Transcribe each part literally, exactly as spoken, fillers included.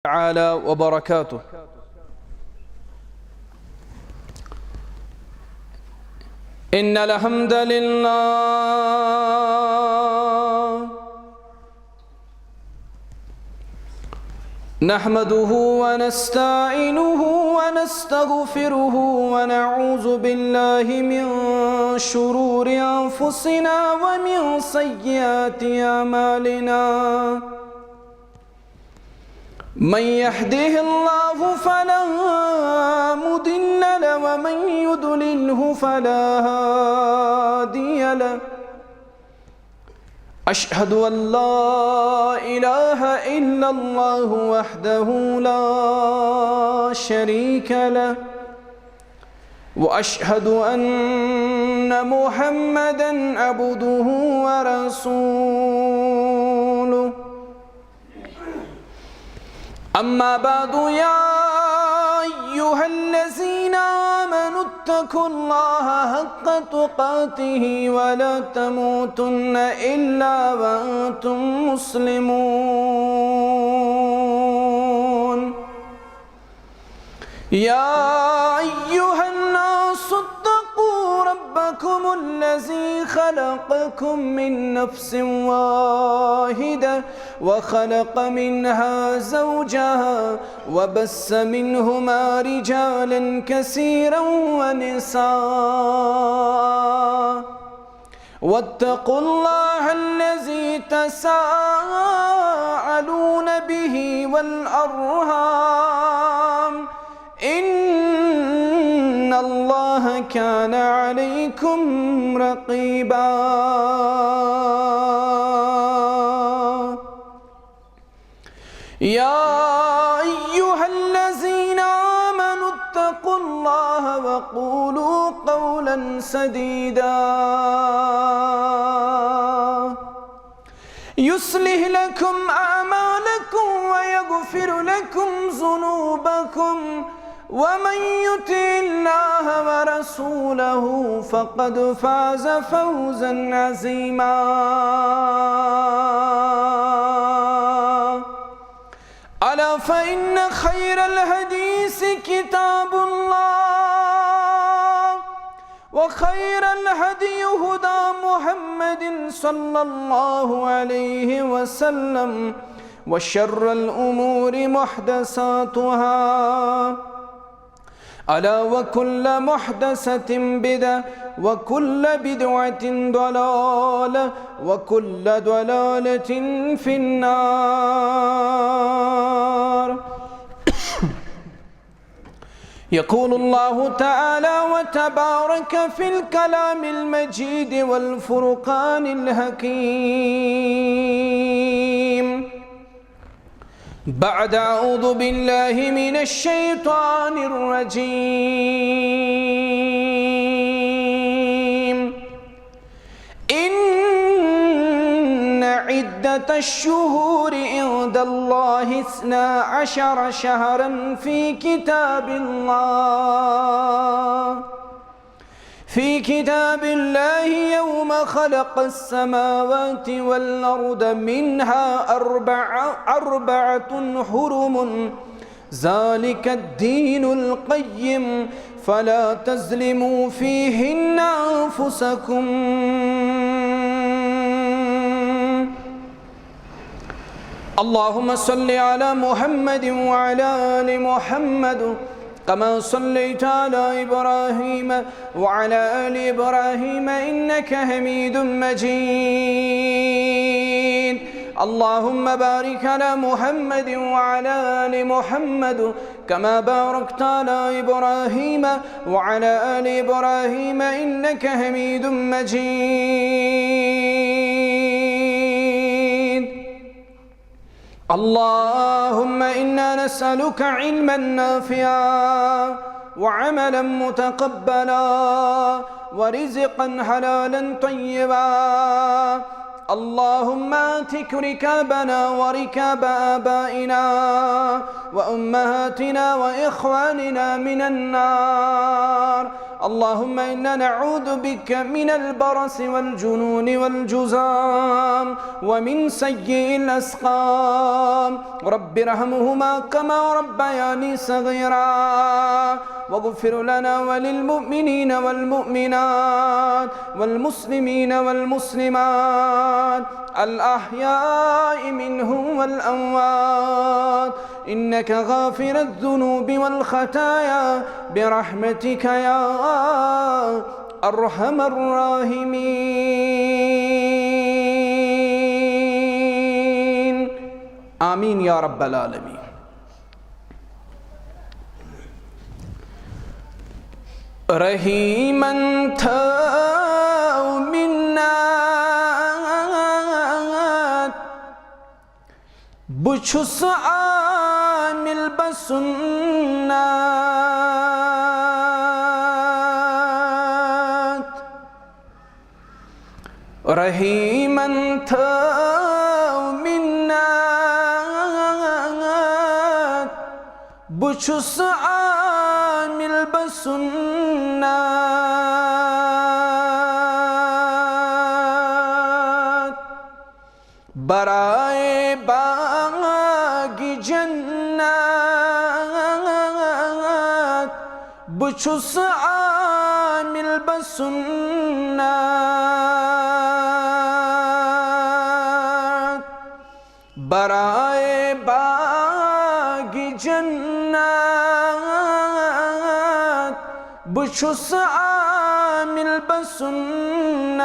تعالى وبركاته. إن الحمد لله نحمده ونستعينه ونستغفره ونعوذ بالله من شرور أنفسنا ومن سيئات أعمالنا. من يهده الله فلا مضل له ومن يضلله فلا هادي له. أشهد أن لا إله إلا الله وحده لا شريك له، وأشهد أن محمدا عبده ورسوله. أما بعد، يا أيها الذين آمنوا اتقوا الله حق تقاته ولا تموتن إلا وأنتم مسلمون. يا أيها الناس اتقوا ربكم الذي خلقكم من نفس واحدة وخلق منها زوجها وبث منهما رجالا كثيرا ونساء، واتقوا الله الذي تساءلون به والأرحام، إن الله كان عليكم رقيبا. يا أيها الذين آمنوا اتقوا الله وقولوا قولا سديدا يصلح لكم أعمالكم ويغفر لكم ذنوبكم ومن يطع الله ورسوله فقد فاز فوزا عظيما. ألا فإن خير الحديث كتاب الله، وخير الهدي هدى محمد صلى الله عليه وسلم، وشر الأمور محدثاتها، ألا وكل محدثة بدعة، وكل بدعة ضلالة، وكل ضلالة في النار. يقول الله تعالى وتبارك في الكلام المجيد والفرقان الحكيم، بعد أعوذ بالله من الشيطان الرجيم. إن عدة الشهور عند الله اثنا عشر شهرا في كتاب الله، في كتاب الله يوم خلق السماوات والأرض منها أربع-، أربعة حرم، ذلك الدين القيم، فلا تظلموا فيهن أنفسكم. اللهم صل على محمد وعلى آل محمد كما صليت على إبراهيم وعلى آل إبراهيم إنك حميد مجيد. اللهم بارك على محمد وعلى آل محمد كما باركت على إبراهيم وعلى آل إبراهيم إنك حميد مجيد. اللهم إنا نسألك علما نافعا وعملا متقبلا ورزقا حلالا طيبا. اللهم اعتق ركابنا وركاب آبائنا وأمهاتنا وإخواننا من النار. اللهم إنا نعوذ بك من البرص والجنون والجذام ومن سيء الأسقام. رب ارحمهما كما ربياني صغيرا. واغفر لنا وللمؤمنين والمؤمنات والمسلمين والمسلمات الأحياء منهم والأموات إنك غافر الذنوب والخطايا برحمتك يا أرحم الراحمين. آمين يا رب العالمين. رحیمن تھٲو مِنت، بہٕ چھُس عامل بسنت۔ رحیمن تھٲو مِنت، بہٕ چھُس عامل بسنت۔ برائے باغ جنت، بہٕ چھُس عامل بسنت۔ برائے باغ جنت، بہٕ چھُس عامل بسنت۔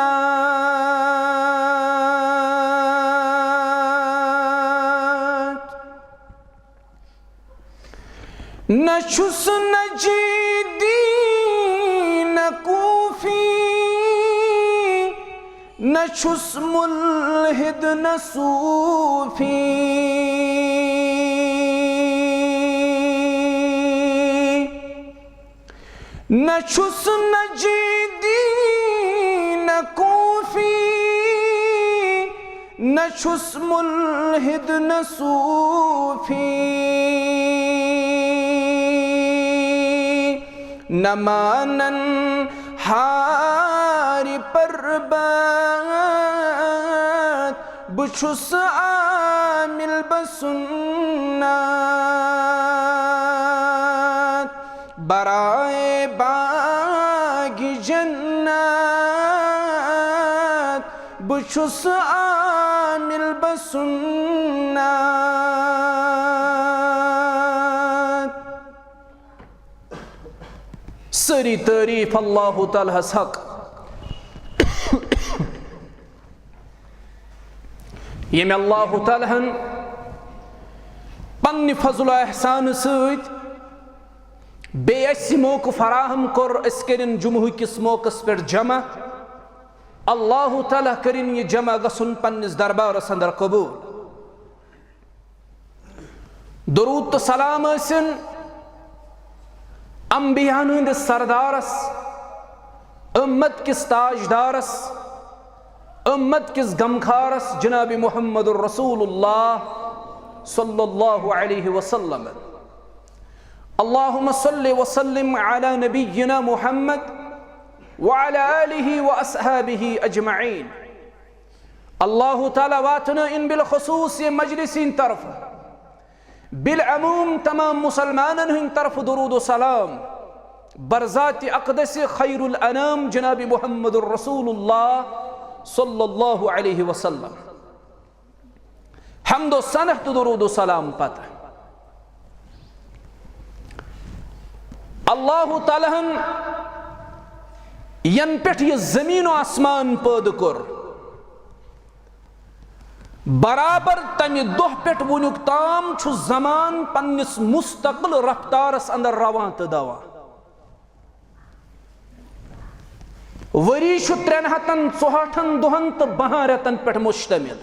نہ چھُس نجی دین کوفی، نہ چھُس ملحد نہ صوفی۔ نہ چھُس نجی دین کوفی، نہ چھُس ملحد نہ صوفی۔ نہ مانن ہارِ پربت، بہٕ چھُس عامل بسنت۔ برائے باغ جنت، بہٕ چھُس عامل بسنت۔ سٲری تعریف اللہ تعالیٰ ہس حق، ییٚمۍ اللہ تعالیٰ ہن پننہِ فضل و احسان سۭتۍ بیٚیہِ اَسہِ موقعہٕ فراہم کوٚر، أسۍ کٔرِن جمعہ کِس موقعس پٮ۪ٹھ جمع۔ اللہ تعالیٰ کٔرِن یہِ جمع گژھُن پننِس دربارس اندر قبول۔ درود تہٕ سلام ٲسِن انبیاہن ہٕنٛدِس سردارس، امت کِس تاجدارس، امت کِس غمخارس جناب محمد رسول اللہ صلی اللہ علیہ وسلم۔ اللہم صل وسلم علی نبینا محمد وعلی آلہ واصحابہ اجمعین۔ اللہ تعالیٰ واتنٲوِن بالخصوص یہِ مجلس ہٕنٛدِ طرفہٕ، بالعموم تمام مسلمانن ہٕنٛدِ طرفہٕ درود و سلام بر ذات اقدس خیر الانام جناب محمد رسول اللہ صلی اللہ علیہ وسلم۔ حمد و ثنا تہٕ درود و سلام پتہٕ اللہ تعالیٰ ہن ینہٕ پٮ۪ٹھ یہِ زمین و آسمان پٲدٕ کوٚر، برابر تمہِ دۄہ پٮ۪ٹھ وُنیُک تام چھُ زمان پننِس مستقل رفتارس اندر روان تہٕ دوان۔ ؤری چھُ ترٛٮ۪ن ہتن ژُہٲٹھن دۄہن تہٕ بَہَن رٮ۪تن پٮ۪ٹھ مشتمل۔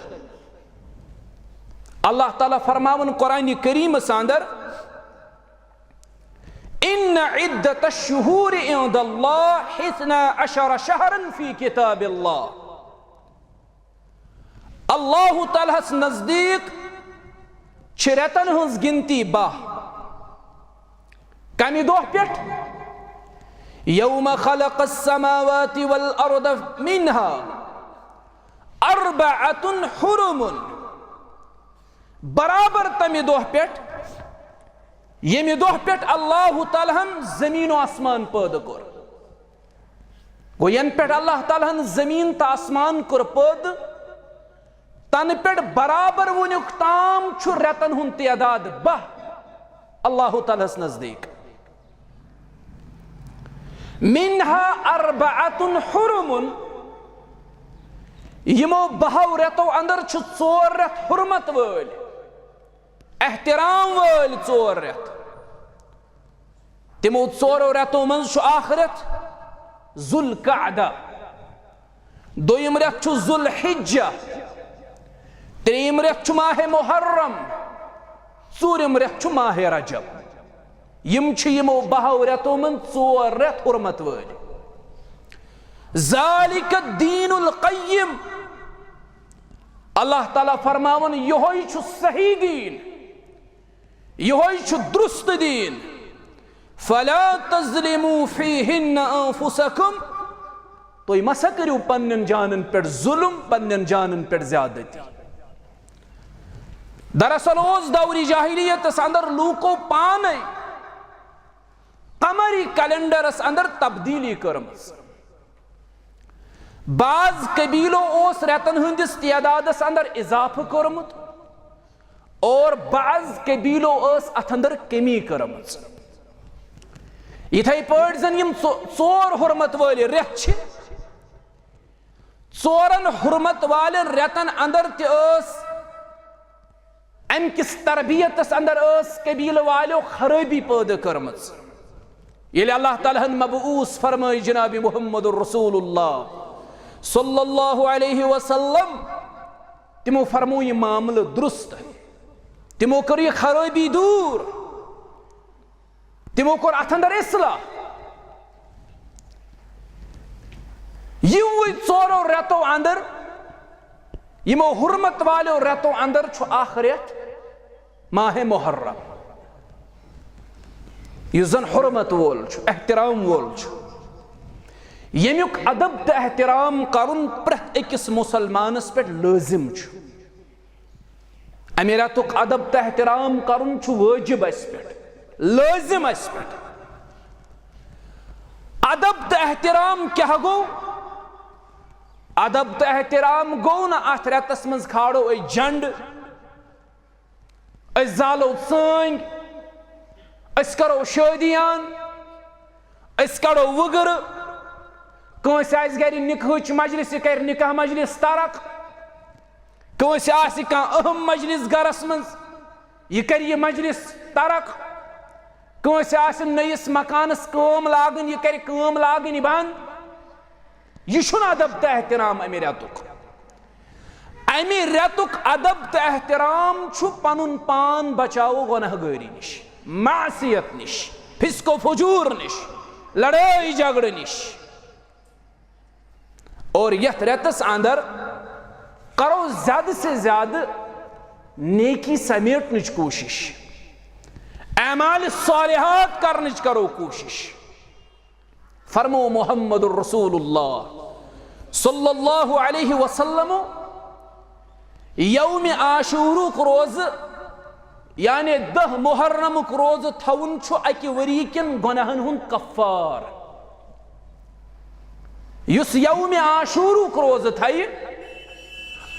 اللہ تعالیٰ فرماوان قرآن کریمس اندر، ان عدت الشہور عند اللہ اثنا عشر شہرا فی کتاب اللہ۔ اللہ تعالیٰ ہس نزدیک چھِ رٮ۪تن ہٕنٛز گنتی باہ۔ کمہِ دۄہ پٮ۪ٹھ؟ یوم خلق السماوات والارض منها اربعة حرم۔ برابر تمہِ دۄہ پٮ۪ٹھ، ییٚمہِ دۄہ پٮ۪ٹھ اللہ تعالیٰ ہن زمین و آسمان پٲدٕ کوٚر۔ گوٚو، ینہٕ پٮ۪ٹھ اللہ تعالیٰ ہن زمین تہٕ آسمان کوٚر پٲدٕ، تنہٕ پٮ۪ٹھ برابر وُنیُک تام چھُ رٮ۪تن ہُنٛد تعداد باہ اللہ تعالیٰ ہس نزدیٖک۔ منها اربعة حرم، یِمو بہو رٮ۪تو اندر چھِ ژور رٮ۪تھ حرمت وٲلۍ، احترام وٲلۍ ژور رٮ۪تھ۔ تِمو ژورو رٮ۪تو منٛز چھُ اکھ رٮ۪تھ ذوالقعدہ، دوٚیِم رٮ۪تھ چھُ ذوالحجہ، ترٛیٚیِم رٮ۪تھ چھُ ماہِ محرم، ژوٗرِم رٮ۪تھ چھُ ماہِ رجب۔ یِم چھِ یِمو بہو رٮ۪تو منٛز ژور رٮ۪تھ حرمت وٲلۍ۔ ذالک الدین القیم۔ اللہ تعالیٰ فرماوان، یِہوٚے چھُ صحیح دیٖن، یِہوٚے چھُ درست دیٖن۔ فلا تظلموا فیہن انفسکم۔ تُہۍ مہ سا کٔرِو پننٮ۪ن جانن پٮ۪ٹھ ظلم، پننٮ۪ن جانن پٮ۪ٹھ زیادتی۔ دراصل اوس دورِ جاہلیتس اندر لوٗکو پانے قمری کیلنڈرس اندر تبدیلی کٔرمٕژ۔ بعض قبیلو اوس رٮ۪تن ہٕنٛدِس تعدادس اندر اضافہٕ کوٚرمُت اور بعض قبیلو ٲس اتھ اندر کمی کٔرمٕژ۔ یِتھے پٲٹھۍ زن یِم ژو-، ژور حرمت وٲلۍ رٮ۪تھ چھِ، ژورن حرمت والٮ۪ن رٮ۪تن اندر تہِ ٲس امہِ کِس تربیتس اندر ٲس قبیلہٕ والیو خرٲبی پٲدٕ کٔرمٕژ۔ ییٚلہِ اللہ تعالیٰ ہن مبعوث فرمٲے جناب محمد رسول اللہ صلی اللہ علیہ وسلم، تِمو فرموو یہِ معاملہٕ درست، تِمو کٔر یہِ خرٲبی دوٗر، تِمو کوٚر اتھ اندر اصلاح۔ یِموٕے ژورو رٮ۪تو اندر، یِمو حرمت والیو رٮ۪تو اندر چھُ اکھ رٮ۪تھ ماہِ محرم، یُس زن حرمت وول چھُ، احترام وول چھُ، ییٚمیُک ادب تہٕ احترام کرُن پرٛٮ۪تھ أکِس مسلمانس پٮ۪ٹھ لٲزم چھُ۔ امہِ رٮ۪تُک ادب تہٕ احترام کرُن چھُ وٲجب اسہِ پٮ۪ٹھ، لٲزم اسہِ پٮ۪ٹھ۔ ادب تہٕ احترام کیٛاہ گوٚو؟ ادب تہٕ احترام گوٚو نہٕ اتھ رٮ۪تس منٛز کھالو أسۍ جنڈٕ، أسۍ زالو ژٲنٛگۍ، أسۍ کرو شٲدیان، أسۍ کڑو وٕگرٕ۔ کٲنٛسہِ آسہِ گرِ نکاحٕچ مجلس، یہِ کرِ نکاح مجلس ترک۔ کٲنٛسہِ آسہِ کانٛہہ اہم مجلس گرس منٛز، یہِ کرِ یہِ مجلس ترک۔ کٲنٛسہِ آسہِ نٔیِس مکانس کٲم لاگٕنۍ، یہِ کرِ کٲم لاگٕنۍ بنٛد۔ یہِ چھُنہٕ ادب تہٕ احترام امہِ رٮ۪تُک۔ امہِ رٮ۪تُک ادب تہٕ احترام چھُ پنُن پان بچاوو گۄناہ گٲری نِش، معصیت نِش، فسق و فجور نِش، لڑٲے جھگڑٕ نِش۔ اور یتھ رٮ۪تس اندر کرو زیادٕ سے زیادٕ نیکی سمیٹنٕچ کوٗشش، اعمال صالحات کرنٕچ کرو کوٗشش۔ فرمو محمد رسول اللہ صلی اللہ علیہ وسلم، یوم عاشورُک روزٕ، یعنی دہ محرمُک روزٕ تھاوُن چھُ اکہِ ؤری کٮ۪ن گۄناہن ہُنٛد کفار۔ یُس یوم عاشورُک روزٕ تھایہِ،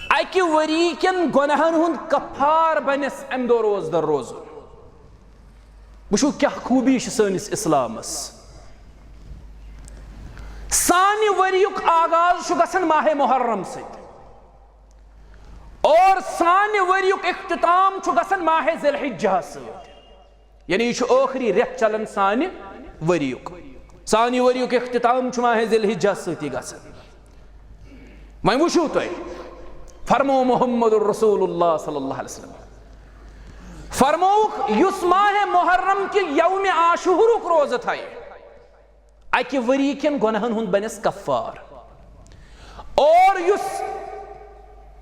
اکہِ ؤری کٮ۪ن گۄناہن ہُنٛد کفار بنس امہِ دۄہ روزدر روزُن۔ وٕچھِو کیٛاہ خوٗبی چھِ سٲنِس اِسلامَس۔ سانہِ ؤریُک آغاز چھُ گژھان ماہِ محرم سۭتۍ، اور سانہِ ؤریُک اختتام چھُ گژھان ماہِ ذی الحجہ سۭتۍ۔ یعنی یہِ چھُ ٲخری رٮ۪تھ چلان سانہِ ؤریُک۔ سانہِ ؤریُک اختتام چھُ ماہِ ذی الحجہ سۭتی گژھان۔ وۄنۍ وٕچھِو تُہۍ، فرموو محمد رسول اللہ صلی اللہ علیہ وسلم، فرمووُکھ، یُس ماہِ محرم کہِ یومِ عاشورُک روزٕ تھایہِ، اکہِ ؤری کٮ۪ن گۄناہن ہُنٛد بنٮ۪س کفار۔ اور یُس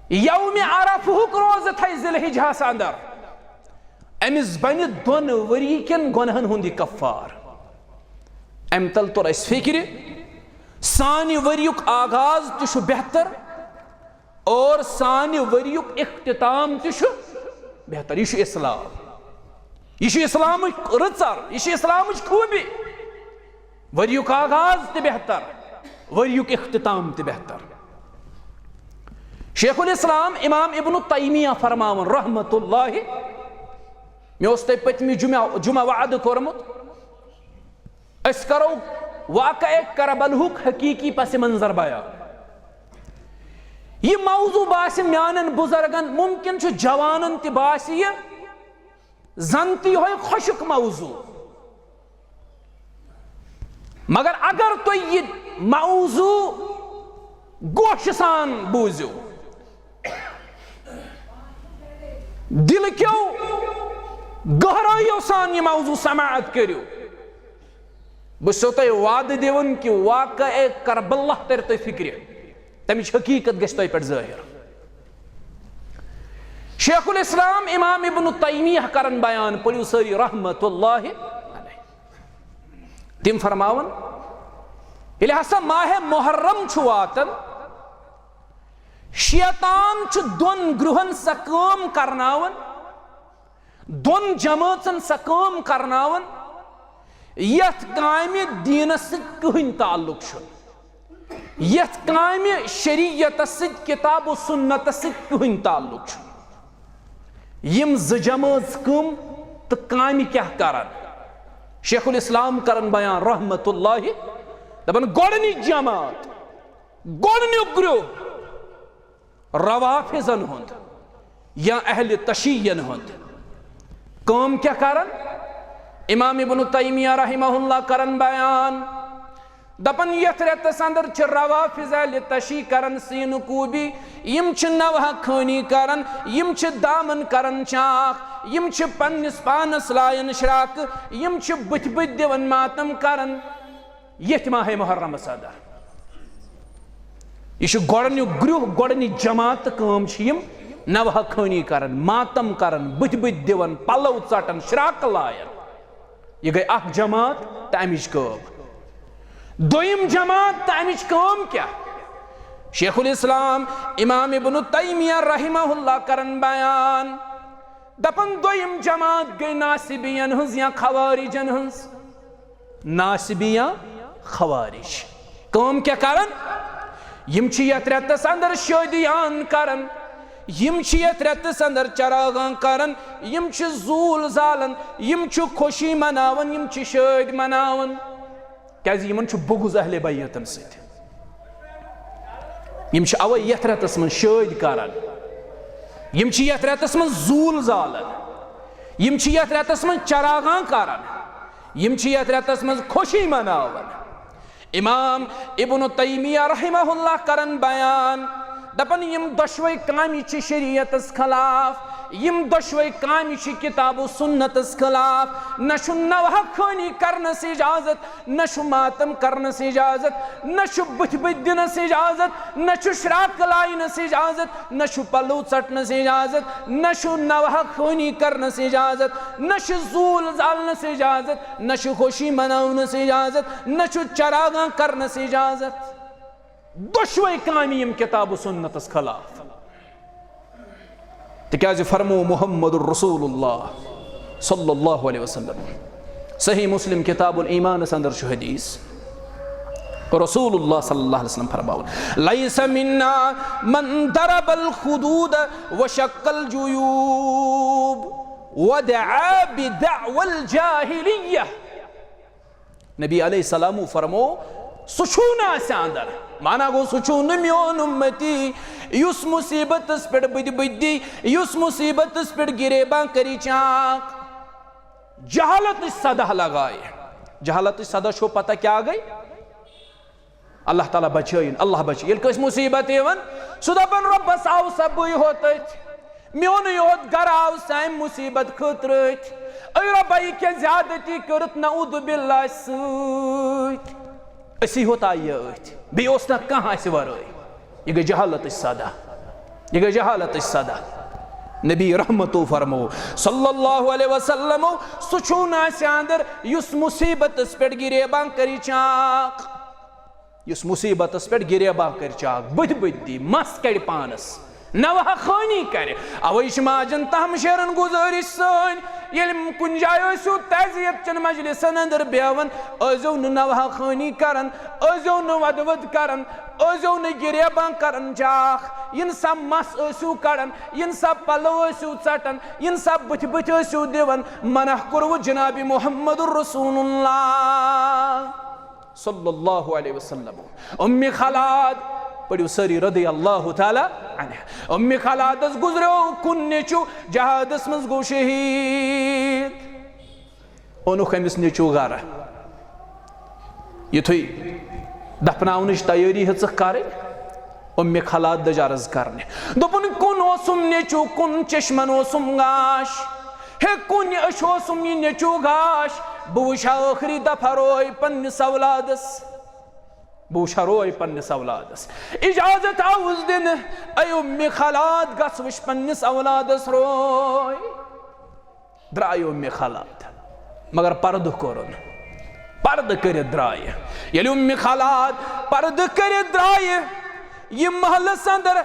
یومِ عرفہُک روزٕ تھایہِ ذی الحجہس اندر، أمِس بنہِ دۄن ؤری کٮ۪ن گۄناہن ہُنٛد یہِ کفار۔ امہِ تل توٚر اسہِ فکرِ، سانہِ ؤریُک آغاز تہِ چھُ بہتر اور سانہِ ؤریُک اختتام تہِ چھُ بہتر۔ یہِ چھُ اسلام، یہِ چھُ اسلامٕچ رٕژر، یہِ چھِ اسلامٕچ خوٗبی۔ ؤریُک آغاز تہِ بہتر، ؤریُک اختتام تہِ بہتر۔ شیخ الاسلام امام ابن تیمیہ فرماوان رحمت اللہ، مےٚ اوس تۄہہِ پٔتمہِ جمعہ، جمعہ وعدٕ کوٚرمُت، أسۍ کرو واقعہ کربلہُک حقیقی پس منظر بیان۔ یہِ موضوع باسہِ میانٮ۪ن بزرگن، ممکن چھُ جوانن تہِ باسہِ یہِ زن تہِ یِہوٚے خۄشک موضوع، مگر اگر تُہۍ یہِ موضوع گوشہِ سان بوٗزِو، دِلہٕ کیو گہرٲیو سان یہِ موضوع سماعت کٔرِو، بہٕ چھُسو تۄہہِ وعدٕ دِوان کہِ واقعہ کربلا ترِ تۄہہِ فکرِ، تمِچ حقیقت گژھِ تۄہہِ پٮ۪ٹھ ظٲہر۔ شیخ الاسلام امام ابن تیمیہ کرن بیان، پٔرِو سٲری رحمت اللہ علیہ۔ تِم فرماوان، ییٚلہِ ہسا ماہ محرم چھُ واتان، شیطان چھُ دۄن گروہن سۄ کٲم کرناوان، دۄن جمٲژن سۄ کٲم کرناوان، یتھ کامہِ دیٖنس سۭتۍ کٕہٕنۍ تعلق چھُنہٕ، یتھ کامہِ شریعتس سۭتۍ، کتاب و سنتس سۭتۍ کٕہٕنۍ تعلق چھُنہٕ۔ یِم زٕ جمٲژ کٕم تہٕ کامہِ کیٛاہ کرن؟ شیخ الاسلام کرن بیان رحمت اللہ، دپان، گۄڈٕنِچ جماعت، گۄڈٕنیُک گروہ روافضن ہُنٛد یا اہل تشیعن ہُنٛد۔ کٲم کیٛاہ کرن؟ امام ابن تیمیہ رحمہ اللہ کرن بیان، دپان، یتھ رٮ۪تس اندر چھِ روافض اہل تشیع کران سینہ کوبی، یِم چھِ نوحہ خوانی کران، یِم چھِ دامن کران چاک، یِم چھِ پننِس پانس لایان شراکہٕ، یِم چھِ بٕتھِ بٕتھِ دِوان ماتم کران۔ ییٚتھۍ ماہ محرمس اندر۔ یہِ چھُ گۄڈٕنیُک گروہ، گۄڈٕنِچ جماعت تہٕ کٲم چھِ یِم نوحہ خوانی کران، ماتم کران، بٕتھِ بٕتھِ دِوان، پلو ژٹان، شراکہٕ لایان۔ یہِ گٔے اکھ جماعت تہٕ امِچ کٲم۔ دوٚیِم جماعت تہٕ امِچ کٲم کیٛاہ؟ شیخ الاسلام امام ابن تیمیہ رحمہ اللہ کران بیان، دپان، دوٚیِم جماعت گٔے ناصبین ہٕنٛز یا خوارجن ہٕنٛز۔ ناصبی یا خوارج۔ کٲم کیٛاہ کران؟ یِم چھِ یتھ رٮ۪تس اندر شٲدیان کران، یِم چھِ یتھ رٮ۪تس اندر چراغاں کران، یِم چھِ زوٗل زالان، یِم چھِ خوشی مناوان، یِم چھِ شٲدۍ مناوان۔ کیٛازِ یِمن چھُ بغض اہل بیتن سۭتۍ۔ یِم چھِ اوے یتھ رٮ۪تس منٛز شٲدۍ کران، یِم چھِ یتھ رٮ۪تس منٛز زوٗل زالان، یِم چھِ یتھ رٮ۪تس منٛز چراغاں کران، یِم چھِ یتھ رٮ۪تس منٛز خوشی مناوان۔ امام ابن تیمیہ رحمہ اللہ کرن بیان، دپان، یِم دۄشوے کامہِ چھِ شریعتس خلاف، یِم دۄشوے کامہِ چھِ کتاب و سنتس خلاف۔ نہ چھُ نوحہ خوانی کرنس اجازت، نہ چھُ ماتم کرنس اجازت، نہ چھُ بٕتھِ بٕتھِ دِنس اجازت، نہ چھُ شراکہٕ لاینس اجازت، نہ چھُ پلو ژٹنس اجازت، نہ چھُ نوحہ خوانی کرنس اجازت، نہ چھُ زوٗل زالنس اجازت، نہ چھُ خوشی مناونس اجازت، نہ چھُ چراغاں کرنس اجازت۔ دۄشوے کامہِ یِم کتاب و سنتس خلاف۔ تِکیازِ فرمو محمد رسول اللہ صلی اللہ علیہ وسلم۔ صحیح مسلم کتاب الایمانس اندر چھُ حدیث، رسول اللہ صلی اللہ علیہ وسلم فرماوان، لیس منا من ضرب الخدود وشق الجیوب ودعا بدعوى الجاہلیہ۔ نبی علیہ السلام فرمو، سُہ چھُو نہٕ اَسہِ اندر۔ معنی گوٚو، سُہ چھُو نہٕ میون اُمتی، یُس مصیبتس پٮ۪ٹھ بٕدِ بٕدِ دی، یُس مصیبتس پٮ۪ٹھ گریباں کری چاک۔ جہالتٕچ سزا لگایہِ۔ جہالتٕچ سزا چھو پتہ کیٛاہ گٔے؟ اللہ تعالیٰ بچٲیِن، اللہ بچٲیِن۔ ییٚلہِ کٲنٛسہِ مصیبت یِوان، سُہ دپان، رۄبس آو سا بٕے ہوت أتھۍ، میونُے یوت گرٕ آو سا امہِ مصیبت خٲطرٕ أتھۍ۔ اے رۄبا، یہِ کیٛاہ زیادتی کٔرٕتھ نعوذ باللہ سۭتۍ؟ أسی ہوت آیہِ أتھۍ، بیٚیہِ اوس نہ کانٛہہ اسہِ ورٲے۔ یہِ گٔے جہالتٕچ سزا، یہِ گٔے جہالتٕچ سزا۔ نبی رحمتو فرمو صلی اللہ علیہ وسلمو، سُہ چھُو نہٕ اَسہِ اندر یُس مصیبتس پٮ۪ٹھ گریبان کرِ چاک، یُس مصیبتس پٮ۪ٹھ گریبان کرِ چاک، بٕتھِ بٕتھِ دی، مس کڑِ پانس، نوحہ خٲنی کرِ۔ اوے چھِ ماجن تہم شیرن گزٲرِش سٲنۍ، ییٚلہِ کُنہِ جایہِ ٲسِو تعزیت چٮ۪ن مجلسن اندر بیہوان، ٲسۍزیو نہٕ نوحہ خٲنی کران، ٲسۍزیو نہٕ ودٕ ود کران، ٲسۍزیو نہٕ گریبان کران چاک۔ یِن سا مس ٲسِو کڑان، یِن سا پلو ٲسِو ژٹان، یِن سا بٕتھِ بٕتھِ ٲسِو دِوان، منع کوٚروٕ جناب محمد رسول اللہ صلی اللہ علیہ وسلم۔ ام خلاد، پٔرِو سٲری رضی اللہ تعالیٰ عنہ۔ ام خلادس گزریو کُن نیٚچو، جہادس منٛز گوٚو شہید۔ اوٚنُکھ أمِس نیٚچو گرٕ۔ یُتھُے دفناونٕچ تیٲری ہیٚژٕکھ کرٕنۍ، ام خلاد لٔج عرض کرنہِ۔ دوٚپُن، کُن اوسُم نیٚچو، کُن چشمن اوسُم گاش۔ ہے کُنہِ أچھ اوسُم یہِ نیٚچو گاش، بہٕ وٕچھِ ہا ٲخری دفعہ روے پننِس اولادس۔ بہٕ وٕچھِ ہا روے پننِس اولادس۔ اجازت آوُس دِنہٕ، اے ام خلاد، گژھ وٕچھ پننِس اولادس روے۔ درٛایہِ ام خلاد، مگر پردٕ کوٚرُن۔ پردٕ کٔرِتھ درٛایہِ۔ ییٚلہِ ام خلاد پردٕ کٔرِتھ درٛایہِ، یِم محلس اندر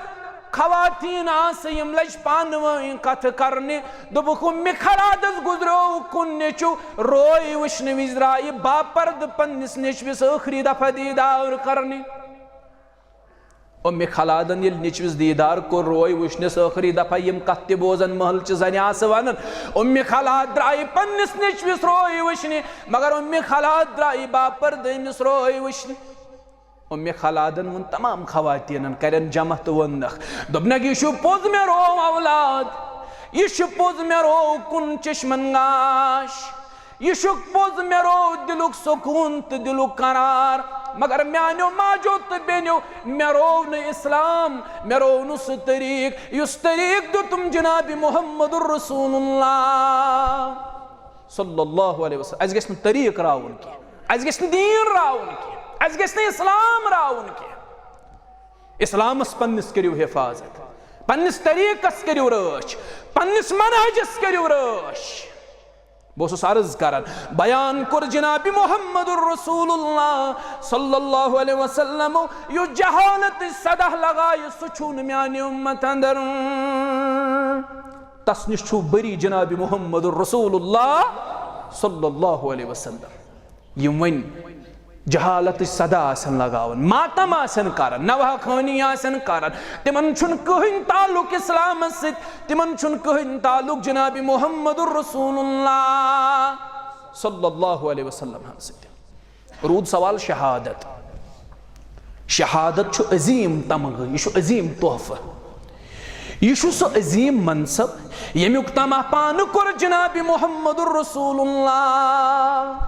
خواتین آسہٕ، یِم لٔج پانہٕ وٲنۍ کتھٕ کرنہِ۔ دوٚپُکھ، ام خلادس گزریو کُن نیٚچو، روے وٕچھنہٕ وِزِ درٛایہِ باپردٕ پننِس نیٚچوِس ٲخری دفعہ دیٖدار کرنہِ۔ ام خلادن ییٚلہِ نیٚچوِس دیٖدار کوٚر، روے وٕچھنِس ٲخری دفعہ، یِم کتھ تہِ بوزن محلچہِ زنہِ آسہٕ ونان، ام خلاد درٛایہِ پننِس نیٚچوِس روے وٕچھنہِ، مگر ام خلاد درٛایہِ باپردٕ أمِس روے وٕچھنہِ۔ ام خلادن ووٚن تمام خواتینن، کرن جمع تہٕ ووٚننکھ، دوٚپنکھ، یہِ چھُ پوٚز، مےٚ روو اولاد، یہِ چھُ پوٚز، مےٚ روو کُن چشمن گاش، یہِ چھُ پوٚز، مےٚ روو دِلُک سکوٗن تہٕ دِلُک قرار، مگر میانیو ماجو تہٕ بیٚنیو، مےٚ روو نہٕ اسلام، مےٚ روو نہٕ سُہ طریٖق، یُس طریٖق دیُتُم جناب محمد رسول اللہ صلی اللہ علیہ وسلم۔ اسہِ گژھِ نہٕ طریٖق راوُن کینٛہہ، اسہِ گژھِ نہٕ دیٖن راوُن کینٛہہ، اسہِ گژھِ نہٕ اسلام راوُن کینٛہہ۔ اسلامس پننِس کٔرِو حفاظت، پننِس طریٖقس کٔرِو رٲچھ، پننِس منہجس کٔرِو رٲچھ۔ بہٕ اوسُس عرض کران، بیان کوٚر جناب محمد رسول اللہ صلی اللہ علیہ وسلم، یُس جہالت صدا لگایہِ، سُہ چھُنہٕ میانہِ امت اندر۔ تس نِش چھُ بری جناب محمد رسول اللہ صلی اللہ علیہ وسلم۔ یِم وۄنۍ جہالتٕچ صدا آسن لگاوان، ماتم آسن کران، نوحہ خٲنی آسن کران، تِمن چھُنہٕ کٕہٕنۍ تعلق اسلامس سۭتۍ، تِمن چھُنہٕ کٕہٕنۍ تعلق جناب محمد رسول اللہ صلی اللہ علیہ وسلم سۭتۍ۔ روٗد سوال شہادت۔ شہادت چھُ عظیٖم تمغہٕ، یہِ چھُ عظیٖم تحفہٕ، یہِ چھُ سُہ عظیٖم منصب، ییٚمیُک طمع پانہٕ کوٚر جناب محمد رسول اللہ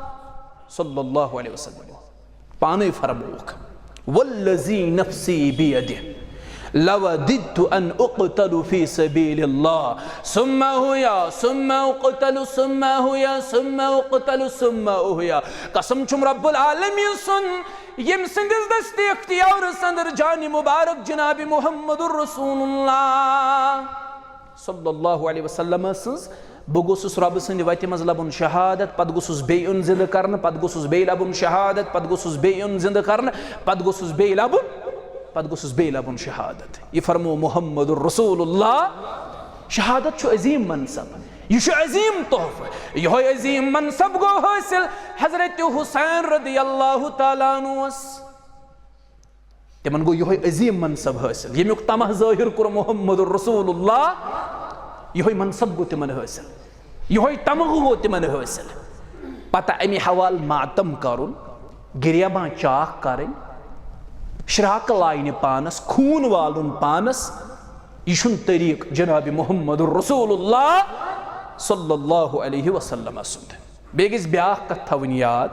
صلی اللہ علیہ وسلم۔ پانے فرمووُکھ، والذی نفسی بیدہ لوددت ان اقتل فی سبیل اللہ، ثم احیا، ثم اقتل، ثم احیا، ثم اقتل، ثم احیا۔ قسم چھُم رب العالمین سُنٛد، ییٚمہِ سٕنٛدِس دستی اختیارس اندر جان مبارک جناب محمد رسول اللہ صلی اللہ علیہ وسلم سٕنٛز، بہٕ گوٚژھُس رۄبہٕ سٕنٛدِ وتہِ منٛز لبُن شہادت، پتہٕ گوٚژھُس بیٚیہِ یُن زِندٕ کرنہٕ، پتہٕ گوٚژھُس بیٚیہِ لبُن شہادت، پتہٕ گوٚژھُس بیٚیہِ یُن زِندٕ کرنہٕ، پتہٕ گوٚژھُس بیٚیہِ لبُن، پتہٕ گوٚژھُس بیٚیہِ لبُن شہادت۔ یہِ فرموو محمد رسول اللہ۔ شہادت چھُ عظیٖم منصب، یہِ چھُ عظیٖم تحفہٕ۔ یِہوٚے عظیٖم منصب گوٚو حٲصِل حضرت حسین رضی اللہ تعالیٰ عنہس۔ تِمن گوٚو یِہوٚے عظیٖم منصب حٲصِل، ییٚمیُک طمع ظٲہِر کوٚر محمد رسول اللہ، یِہوٚے منصب گوٚو تِمن حٲصِل، یِہوٚے تمغہٕ گوٚو تِمن حٲصِل۔ پتہٕ اَمہِ حوالہٕ ماتم کرُن، گریباں چاک کرٕنۍ، شراکہٕ لاینہِ پانس، خوٗن والُن پانس، یہِ چھُنہٕ طریٖق جناب محمد رسول اللہ صلی اللہ علیہ وسلم سُنٛد۔ بیٚیہِ گژھِ بیٛاکھ کتھ تھاوٕنۍ یاد،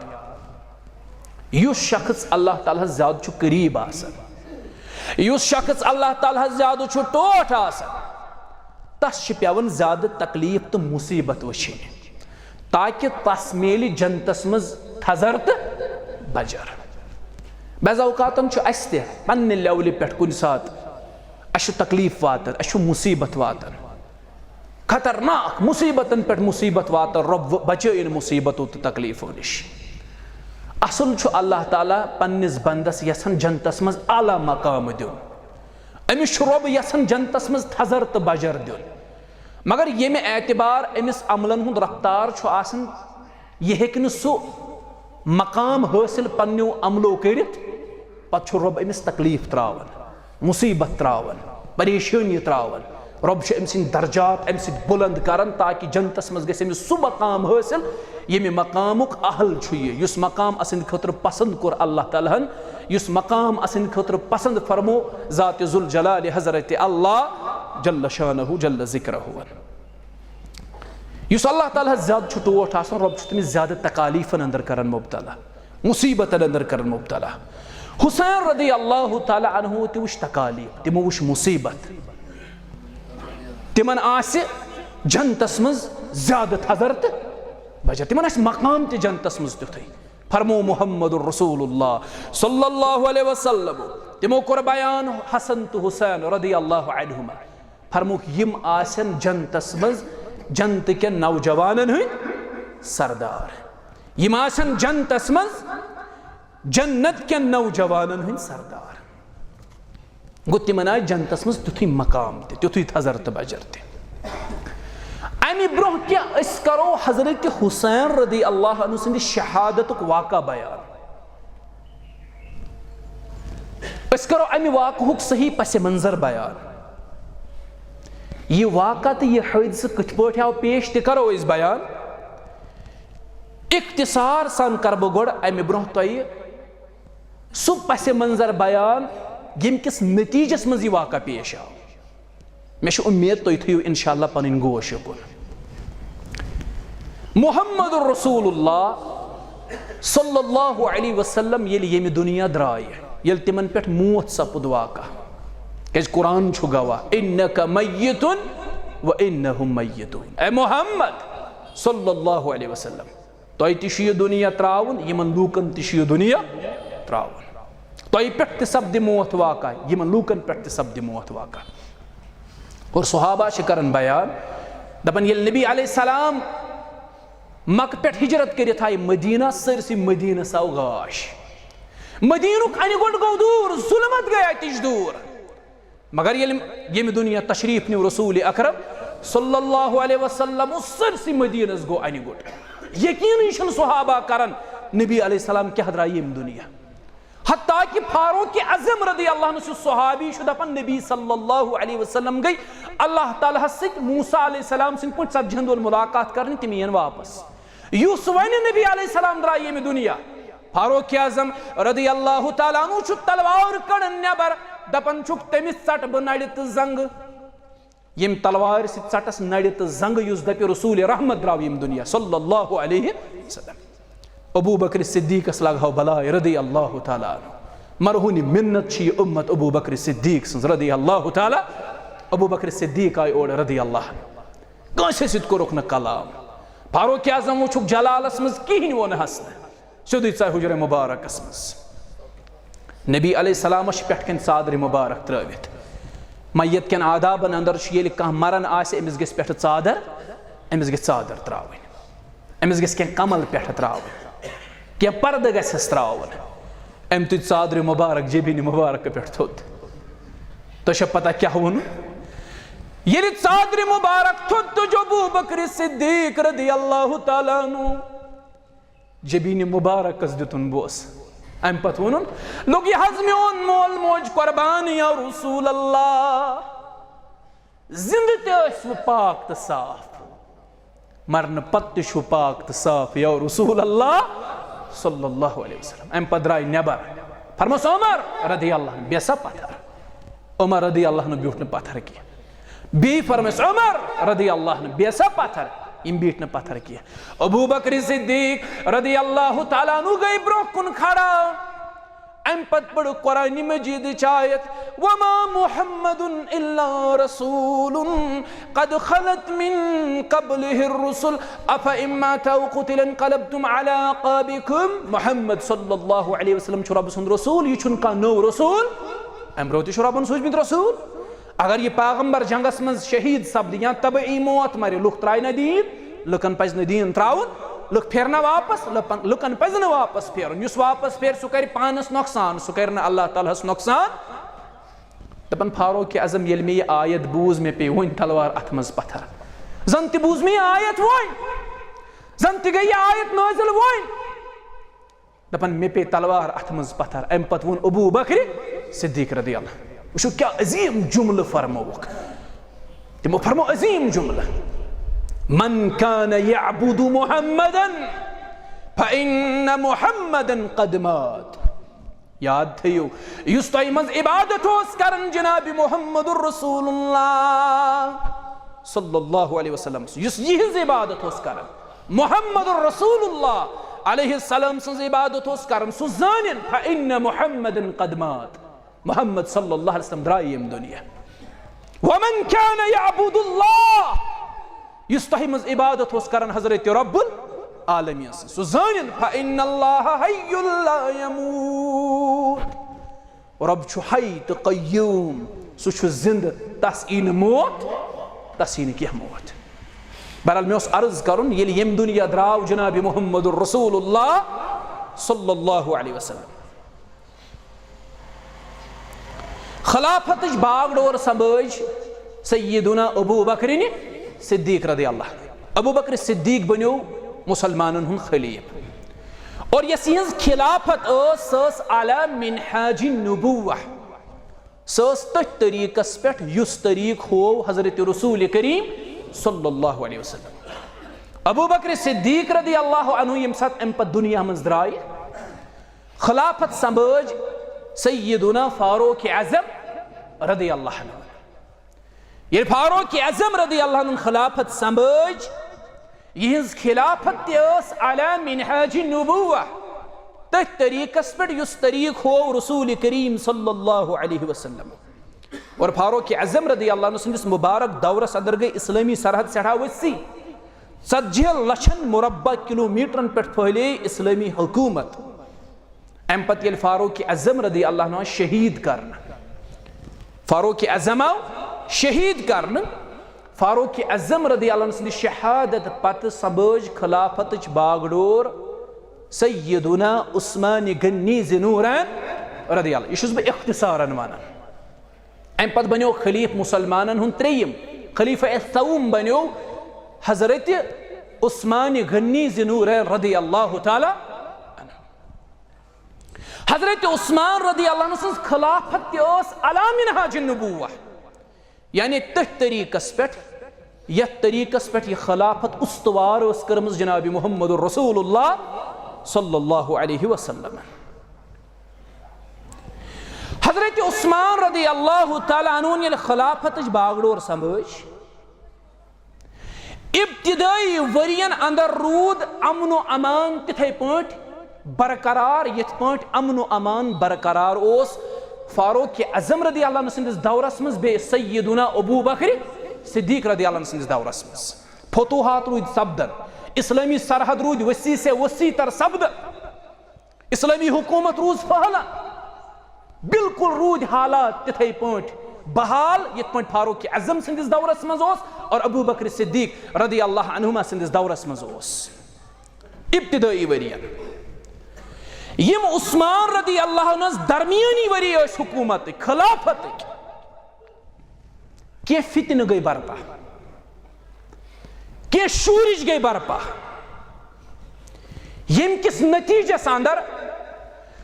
یُس شخص اللہ تعالیٰ ہس زیادٕ چھُ قریب آسان، یُس شخص اللہ تعالیٰ ہس زیادٕ چھُ ٹوٹھ آسان، تس چھِ پٮ۪وان زیادٕ تکلیف تہٕ مصیبت وٕچھِنۍ، تاکہِ تس میلہِ جنتس منٛز تھزر تہٕ بجر۔ بعض اوقاتن چھُ اسہِ تہِ پننہِ لیولہِ پٮ۪ٹھ کُنہِ ساتہٕ اسہِ چھُ تکلیف واتان، اسہِ چھُ مصیبت واتان، خطرناک مصیبتن پٮ۪ٹھ مصیبت واتان، رۄب بچٲیِن مصیبتو تہٕ تکلیفو نِش۔ اصل چھُ اللہ تعالیٰ پننِس بندس یژھان جنتس منٛز اعلیٰ مقام دیُن۔ أمِس چھُ رۄب یژھان جنتس منٛز تھزر تہٕ بجر دیُن۔ مگر ییٚمہِ اعتبار أمِس عملن ہُنٛد رفتار چھُ آسان، یہِ ہیٚکہِ نہٕ سُہ مقام حٲصِل پننیو عملو کٔرِتھ۔ پتہٕ چھُ رۄب أمِس تکلیف تراوان، مصیبت تراوان، پریشٲنی تراوان۔ رۄب چھُ أمۍ سٕنٛدۍ درجات اَمہِ سۭتۍ بُلند کران، تاکہِ جنتس منٛز گژھِ أمِس سُہ مقام حٲصِل، ییٚمہِ مقامُک اہل چھُ یہِ، یُس مقام اسٕنٛدِ خٲطرٕ پسند کوٚر اللہ تعالیٰ ہن، یُس مقام اسٕنٛدِ خٲطرٕ پسند فرمو ذات ذوالجلال حضرت اللہ جل شانہ جل ذکرہ۔ یُس اللہ تعالیٰ ہس زیادٕ چھُ ٹوٹھ آسان، رۄب چھُ تٔمِس زیادٕ تکالیفن اندر کران مبتلا، مصیبتن اندر کران مبتلا۔ حسین رضی اللہ تعالیٰ عنہ تہِ وٕچھ تکالیف، تِمو وٕچھ مصیبت۔ تِمن آسہِ جنتس منٛز زیادٕ تھزر تہٕ بجر، تِمن آسہِ مقام تہِ جنتس منٛز تیُتھُے۔ فرمو محمد رسول اللہ صلی اللہ علیہ وسلم، تِمو کوٚر بیان حسن تہٕ حسین رضی اللہ عنہما۔ فرموکھ، یِم آسن جنتس منٛز جنتہٕ کٮ۪ن نوجوانن ہٕنٛدۍ سردار۔ یِم آسن جنتس منٛز جنت کٮ۪ن نوجوانن ہٕنٛدۍ سردار۔ گوٚو، تِمن آسہِ جنتس منٛز تیُتھُے مقام تہِ، تیُتھُے تھزر تہٕ بجر تہِ۔ امہِ برونٛہہ کہِ أسۍ کرو حضرت حسین رضی اللہ عنہ سٕنٛدِ شہادتُک واقعہ بیان، أسۍ کرو امہِ واقعہُک صحیح پس منظر بیان۔ یہِ واقعہ تہٕ یہِ حٲدثہٕ کِتھ پٲٹھۍ آو پیش، تہِ کرو أسۍ بیان۔ اختصار سان کرٕ بہٕ گۄڈٕ امہِ برونٛہہ تۄہہِ سُہ پس منظر بیان، ییٚمہِ کِس نتیجس منٛز یہِ واقعہ پیش آو۔ مےٚ چھِ اُمید تُہۍ تھٲیِو انشاءاللہ پنٕنۍ گوش یُکُن۔ محمد رسول اللہ صلی اللہ علیہ وسلم ییٚلہِ ییٚمہِ دُنیا درٛایہِ، ییٚلہِ تِمن پٮ۪ٹھ موت سپُد واقع، کیازِ قرآن چھُ گواہ، "انک میتون و انہم میتون"۔ اے محمد صلی اللہ علیہ وسلم، تۄہہِ تہِ چھُ یہِ دُنیا ترٛاوُن، یِمن لوٗکن تہِ چھُ یہِ دُنیا ترٛاوُن۔ تۄہہِ پٮ۪ٹھ تہِ سپدِ موت واقع، یِمن لوٗکن پٮ۪ٹھ تہِ سپدِ موت واقع۔ اور صحابہ چھِ کران بیان، دپان، ییٚلہِ نبی علیہ السلام مکہ پٮ۪ٹھ ہجرت کٔرِتھ آیہِ مدینہ، سٲرسٕے مدینس آو غاش۔ مدینُک انہِ گوٚٹ گوٚو دوٗر، ظلمت گٔے اتِچ دوٗر۔ مگر ییٚلہِ ییٚمہِ دُنیا تشریف نیو رسول اکرم صلی اللہ علیہ وسلم، سٲرسٕے مدینس گوٚو انہِ گوٚٹ۔ یقینٕے چھُنہٕ صحابہ کران نبی علیہ السلام کیٛاہ درٛاو ییٚمہِ دُنیا۔ حتیٰ کہ فاروق اعظم رضی اللہ عنہ، سُہ صحابی چھُ دپان، نبی صلی اللہ علیہ وسلم گٔے اللہ تعالیٰ ہس سۭتۍ موسیٰ علیہ السلام سٕنٛدۍ پٲٹھۍ ژتجی ہن دۄہن ملاقات کرنہِ، تِم یِن واپس۔ یُس وۄنۍ نبی علیہ السلام درٛاے ییٚمہِ دُنیا، فاروق اعظم رضی اللہ تعالیٰ عنہ چھُ تلوار کڑان نٮ۪بر، دپان چھُکھ، "تٔمِس ژٹہٕ بہٕ نرِ تہٕ زنٛگہٕ۔" ییٚمہِ تلوارِ سۭتۍ ژٹس نرِ تہٕ زنٛگہٕ، یُس دپہِ، "رسول رحمت درٛاو ییٚمہِ دُنیا صلی اللہ علیہ وسلم۔" ابو بکر صدیقس لگہو بلاے رضی اللہ تعالیٰ عنہ۔ مرہون منت چھِ یہِ امت ابو بکر صدیق سٕنٛز رضی اللہ تعالیٰ۔ ابو بکر صدیق آیہِ اورٕ رضی اللہ عنہ۔ کٲنٛسہِ سۭتۍ کوٚرُکھ نہٕ کلام۔ فاروق اعظم وٕچھُکھ جلالس منٛز کِہیٖنۍ ووٚنہس نہٕ۔ سیوٚدُے ژاے حجرہ مبارکس منٛز۔ نبی علیہ السلامس چھِ پٮ۪ٹھ کَنۍ ژادرِ مبارک ترٲوِتھ۔ میت کٮ۪ن آدابن اندر چھُ، ییٚلہِ کانٛہہ مران آسہِ، أمِس گژھِ پٮ۪ٹھٕ ژادر، أمِس گژھِ ژادر ترٛاوٕنۍ، أمِس گژھِ کینٛہہ کمل پٮ۪ٹھٕ ترٛاوٕنۍ، کینٛہہ پردٕ گژھٮ۪س ترٛاوُن۔ أمۍ تُج ژادرِ مبارک جبیٖنہِ مبارک پٮ۪ٹھ تھوٚد۔ تۄہہِ چھا پتہ کیٛاہ ووٚنُن؟ ییٚلہِ ژادرِ مبارک تھوٚد تُج ابو بکر صدیق رضی اللہ تعالیٰ عنہ، جبیٖنہِ مبارکس دیُتُن بوس۔ امہِ پتہٕ ووٚنُن، "لوٚگ یہِ حظ میون مول موج قربان یا رسول اللہ۔ زندٕ تہِ ٲسۍ وٕ پاک تہٕ صاف، مرنہٕ پتہٕ تہِ چھُو پاک تہٕ صاف یا رسول اللہ صلی اللہ علیہ وسلم۔" امہِ پتہٕ درٛاے نٮ۪بر۔ فرموس، "عمر رضی اللہ عنہ، بیٚہہ سا پتھر۔" عمر رضی اللہ عنہ بیوٗٹھ نہٕ پتھر کینٛہہ۔ بیٚیہِ فرمٲیس عمر رضی اللہ عنہ، "بیٚہہ سا پتھر۔" یِم بیٖٹھۍ نہٕ پتھر کینٛہہ۔ ابو بکر صدیق رضی اللہ تعالیٰ عنہ گٔے برونٛہہ کُن کھڑا۔ امہِ پتہٕ پٔر قرآن مجیدٕچ آیت، "وما محمد الا رسول قد خلت من قبله الرسل افان مات او قتل انقلبتم على اعقابكم۔" محمد صلی اللہ علیہ وسلم چھُ رۄب سُنٛد رسول، یہِ چھُنہٕ کانٛہہ نوٚو رسول۔ امہِ برونٛہہ تہِ چھُ رۄبن سوٗزمٕتۍ رسول۔ اگر یہِ پیغمبر جنگس منٛز شہید سپدِ یا طبعی موت مرِ، لُکھ ترٛاوِ نہ دیٖن، لُکن پزِ نہٕ دیٖن ترٛاوُن، لُکھ پھیرِ نہ واپس، لُکن، لُکن پزِ نہٕ واپس پھیرُن۔ یُس واپس پھیرِ، سُہ کرِ پانس نۄقصان، سُہ کرِ نہٕ اللہ تعالیٰ ہس نۄقصان۔ دپان، فاروق اعظم، ییٚلہِ مےٚ یہِ آیت بوٗز، مےٚ پیٚیہِ وۄنۍ تلوار اتھٕ منٛز پتھر۔ زن تہِ بوٗز مےٚ یہِ آیت وۄنۍ، زن تہِ گٔے یہِ آیت نٲزِل وۄنۍ۔ دپان، مےٚ پیٚیہِ تلوار اتھٕ منٛز پتھر۔ امہِ پتہٕ ووٚن ابو بکر صدیق رضی اللہ عنہ۔ وٕچھِو کیٛاہ عظیٖم جملہٕ فرمووُکھ۔ تِمو فرمو عظیٖم جملہٕ، "من كان يعبد محمدا فإن محمدا قد مات۔" یاد تھٲیِو، یُس تۄہہِ منٛز عبادت اوس کران جناب محمد رسول اللہ صلی اللہ علیہ وسلم، یُس یِہنٛز عبادت اوس کران، محمد رسول اللہ علیہ السلام سٕنٛز عبادت اوس کران، سُہ زٲنِن، "فإن محمدا قد مات"، محمد صلی اللہ علیہ وسلم درٛاے ییٚمہِ دُنیا۔ "ومن كان يعبد الله"، یُس تۄہہِ منٛز عبادت اوس کران حضرت رب العالمین سٕنٛز، سُہ زٲنِن، "فإن الله حي لا يموت"، رب چھُ حی تہٕ قیوم، سُہ چھُ زندٕ، تس یی نہٕ موت، تس یی نہٕ کینٛہہ موت۔ بہرحال، مےٚ اوس عرض کرُن، ییٚلہِ ییٚمہِ دُنیا درٛاو جناب محمد رسول اللہ صلی اللہ علیہ وسلم، خلافتٕچ باغ ڈور سنبھٲج سیدنا ابو بکرنہِ صدیق رضی اللہ عنہ۔ ابو بکر صدیق بنیو مسلمانن ہُنٛد خلیفہٕ۔ اور یۄس یِہنٛز خلافت ٲس، سۄ ٲس علی منہاج النبوہ۔ سۄ ٲس تٔتھۍ طریٖقس پٮ۪ٹھ، یُس طریٖقہٕ ہوو حضرت رسول کریم صلی اللہ علیہ وسلم۔ ابو بکر صدیق رضی اللہ عنہ ییٚمہِ ساتہٕ امہِ پتہٕ دُنیا منٛز درٛاے، خلافت سنبھٲج سیدنا فاروق اعظم رضی اللہ عنہ۔ ییٚلہِ فاروق اعظم رضی اللہ عنہ خلافت سنبھٲج، یِہنٛز خلافت تہِ ٲس علی منہاج النبوہ، تٔتھۍ طریٖقس پٮ۪ٹھ یُس طریٖقہٕ ہوو رسول کریم صلی اللہ علیہ وسلم۔ اور فاروق اعظم رضی اللہ عنہ سٕنٛدِس مبارک دورس اندر گٔے اسلٲمی سرحد سٮ۪ٹھاہ وسیع۔ ژتجی ہن لچھن مربع کلومیٹرن پٮ۪ٹھ پھٔہلے اسلٲمی حکومت۔ امہِ پتہٕ ییٚلہِ فاروق اعظم رضی اللہ عنہ شہید کرنہٕ، فاروق اعظم آو شہید کرنہٕ، فاروق اعظم رضی اللہ عنہ سٕنٛدِ شہادت پتہٕ سنبھٲج خلافتٕچ باغ ڈور سیدنا عثمان غنی ذی نورین رضی اللہ۔ یہِ چھُس بہٕ اختصارن ونان۔ امہِ پتہٕ بنیو خلیفہٕ مسلمانن ہُنٛد ترٛیٚیِم، خلیفہ ثوم بنیو حضرت عثمان غنی ذی نورین رضی اللہ تعالیٰ عنہ۔ حضرت عثمان رضی اللہ عنہ سٕنٛز خلافت تہِ ٲس علی منہاج النبوہ، یعنی تٔتھۍ طریٖقس پٮ۪ٹھ، یتھ طریٖقس پٮ۪ٹھ یہِ خلافت استوار ٲس کٔرمٕژ جناب محمد رسول اللہ صلی اللہ علیہ وسلم۔ حضرت عثمان رضی اللہ تعالیٰ عنہ ییٚلہِ خلافتٕچ باغ ڈور سنبھٲج، ابتدٲئی ؤرین اندر روٗد امن و امان تِتھے پٲٹھۍ برقرار، یِتھ پٲٹھۍ امن و امان برقرار اوس فاروق اعظم رضی اللہ عنہ سٕنٛدِس دورس منٛز، بیٚیہِ سیدنا ابو بکر صدیق رضی اللہ عنہ سٕنٛدِس دورس منٛز۔ فتوحات روٗدۍ سپدان، اسلٲمی سرحد روٗدۍ وسیع سے وسیع تر سپدان۔ اسلٲمی حکومت روٗز پھٔہلان۔ بالکل روٗدۍ حالات تِتھے پٲٹھۍ بحال، یِتھ پٲٹھۍ فاروق اعظم سٕنٛدِس دورس منٛز اوس اور ابو بکر صدیق رضی اللہ عنہما سٕنٛدِس دورس منٛز اوس۔ ابتدٲئی ؤرین یِم عثمان رضی اللہ عنہس درمیٲنی ؤری ٲسۍ حکومتٕکۍ، خلافتٕکۍ، کینٛہہ فتنہٕ گٔے برپا، کینٛہہ شورش گٔے برپا، ییٚمہِ کِس نتیجس اندر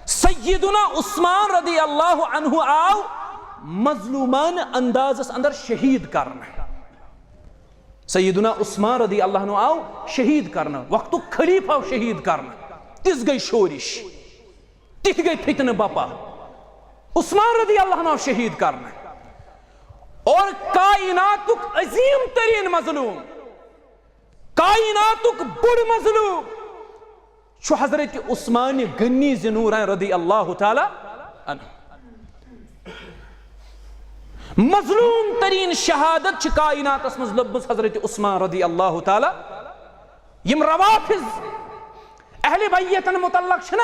سیدنا عثمان رضی اللہ عنہ آو مظلومانہ اندازس اندر شہید کرنہٕ۔ سیدنا عثمان رضی اللہ عنہ آو شہید کرنہٕ، وقتُک خلیفہ آو شہید کرنہٕ۔ تِژھ گٔے شورش، تِتھۍ گٔے فتنہٕ بپا۔ عثمان رضی اللہ عنہ آو شہید کرنہٕ۔ اور کائناتُک عظیم ترین مظلوم، کائناتُک بوٚڑ مظلوم چھُ حضرت عثمان غنی ذی نورین رضی اللہ تعالیٰ عنہ۔ مظلوم ترین شہادت چھِ کائناتس منٛز لٔبمٕژ حضرت عثمان رضی اللہ تعالیٰ۔ یِم روافض اہل بیتن متعلق چھِنہ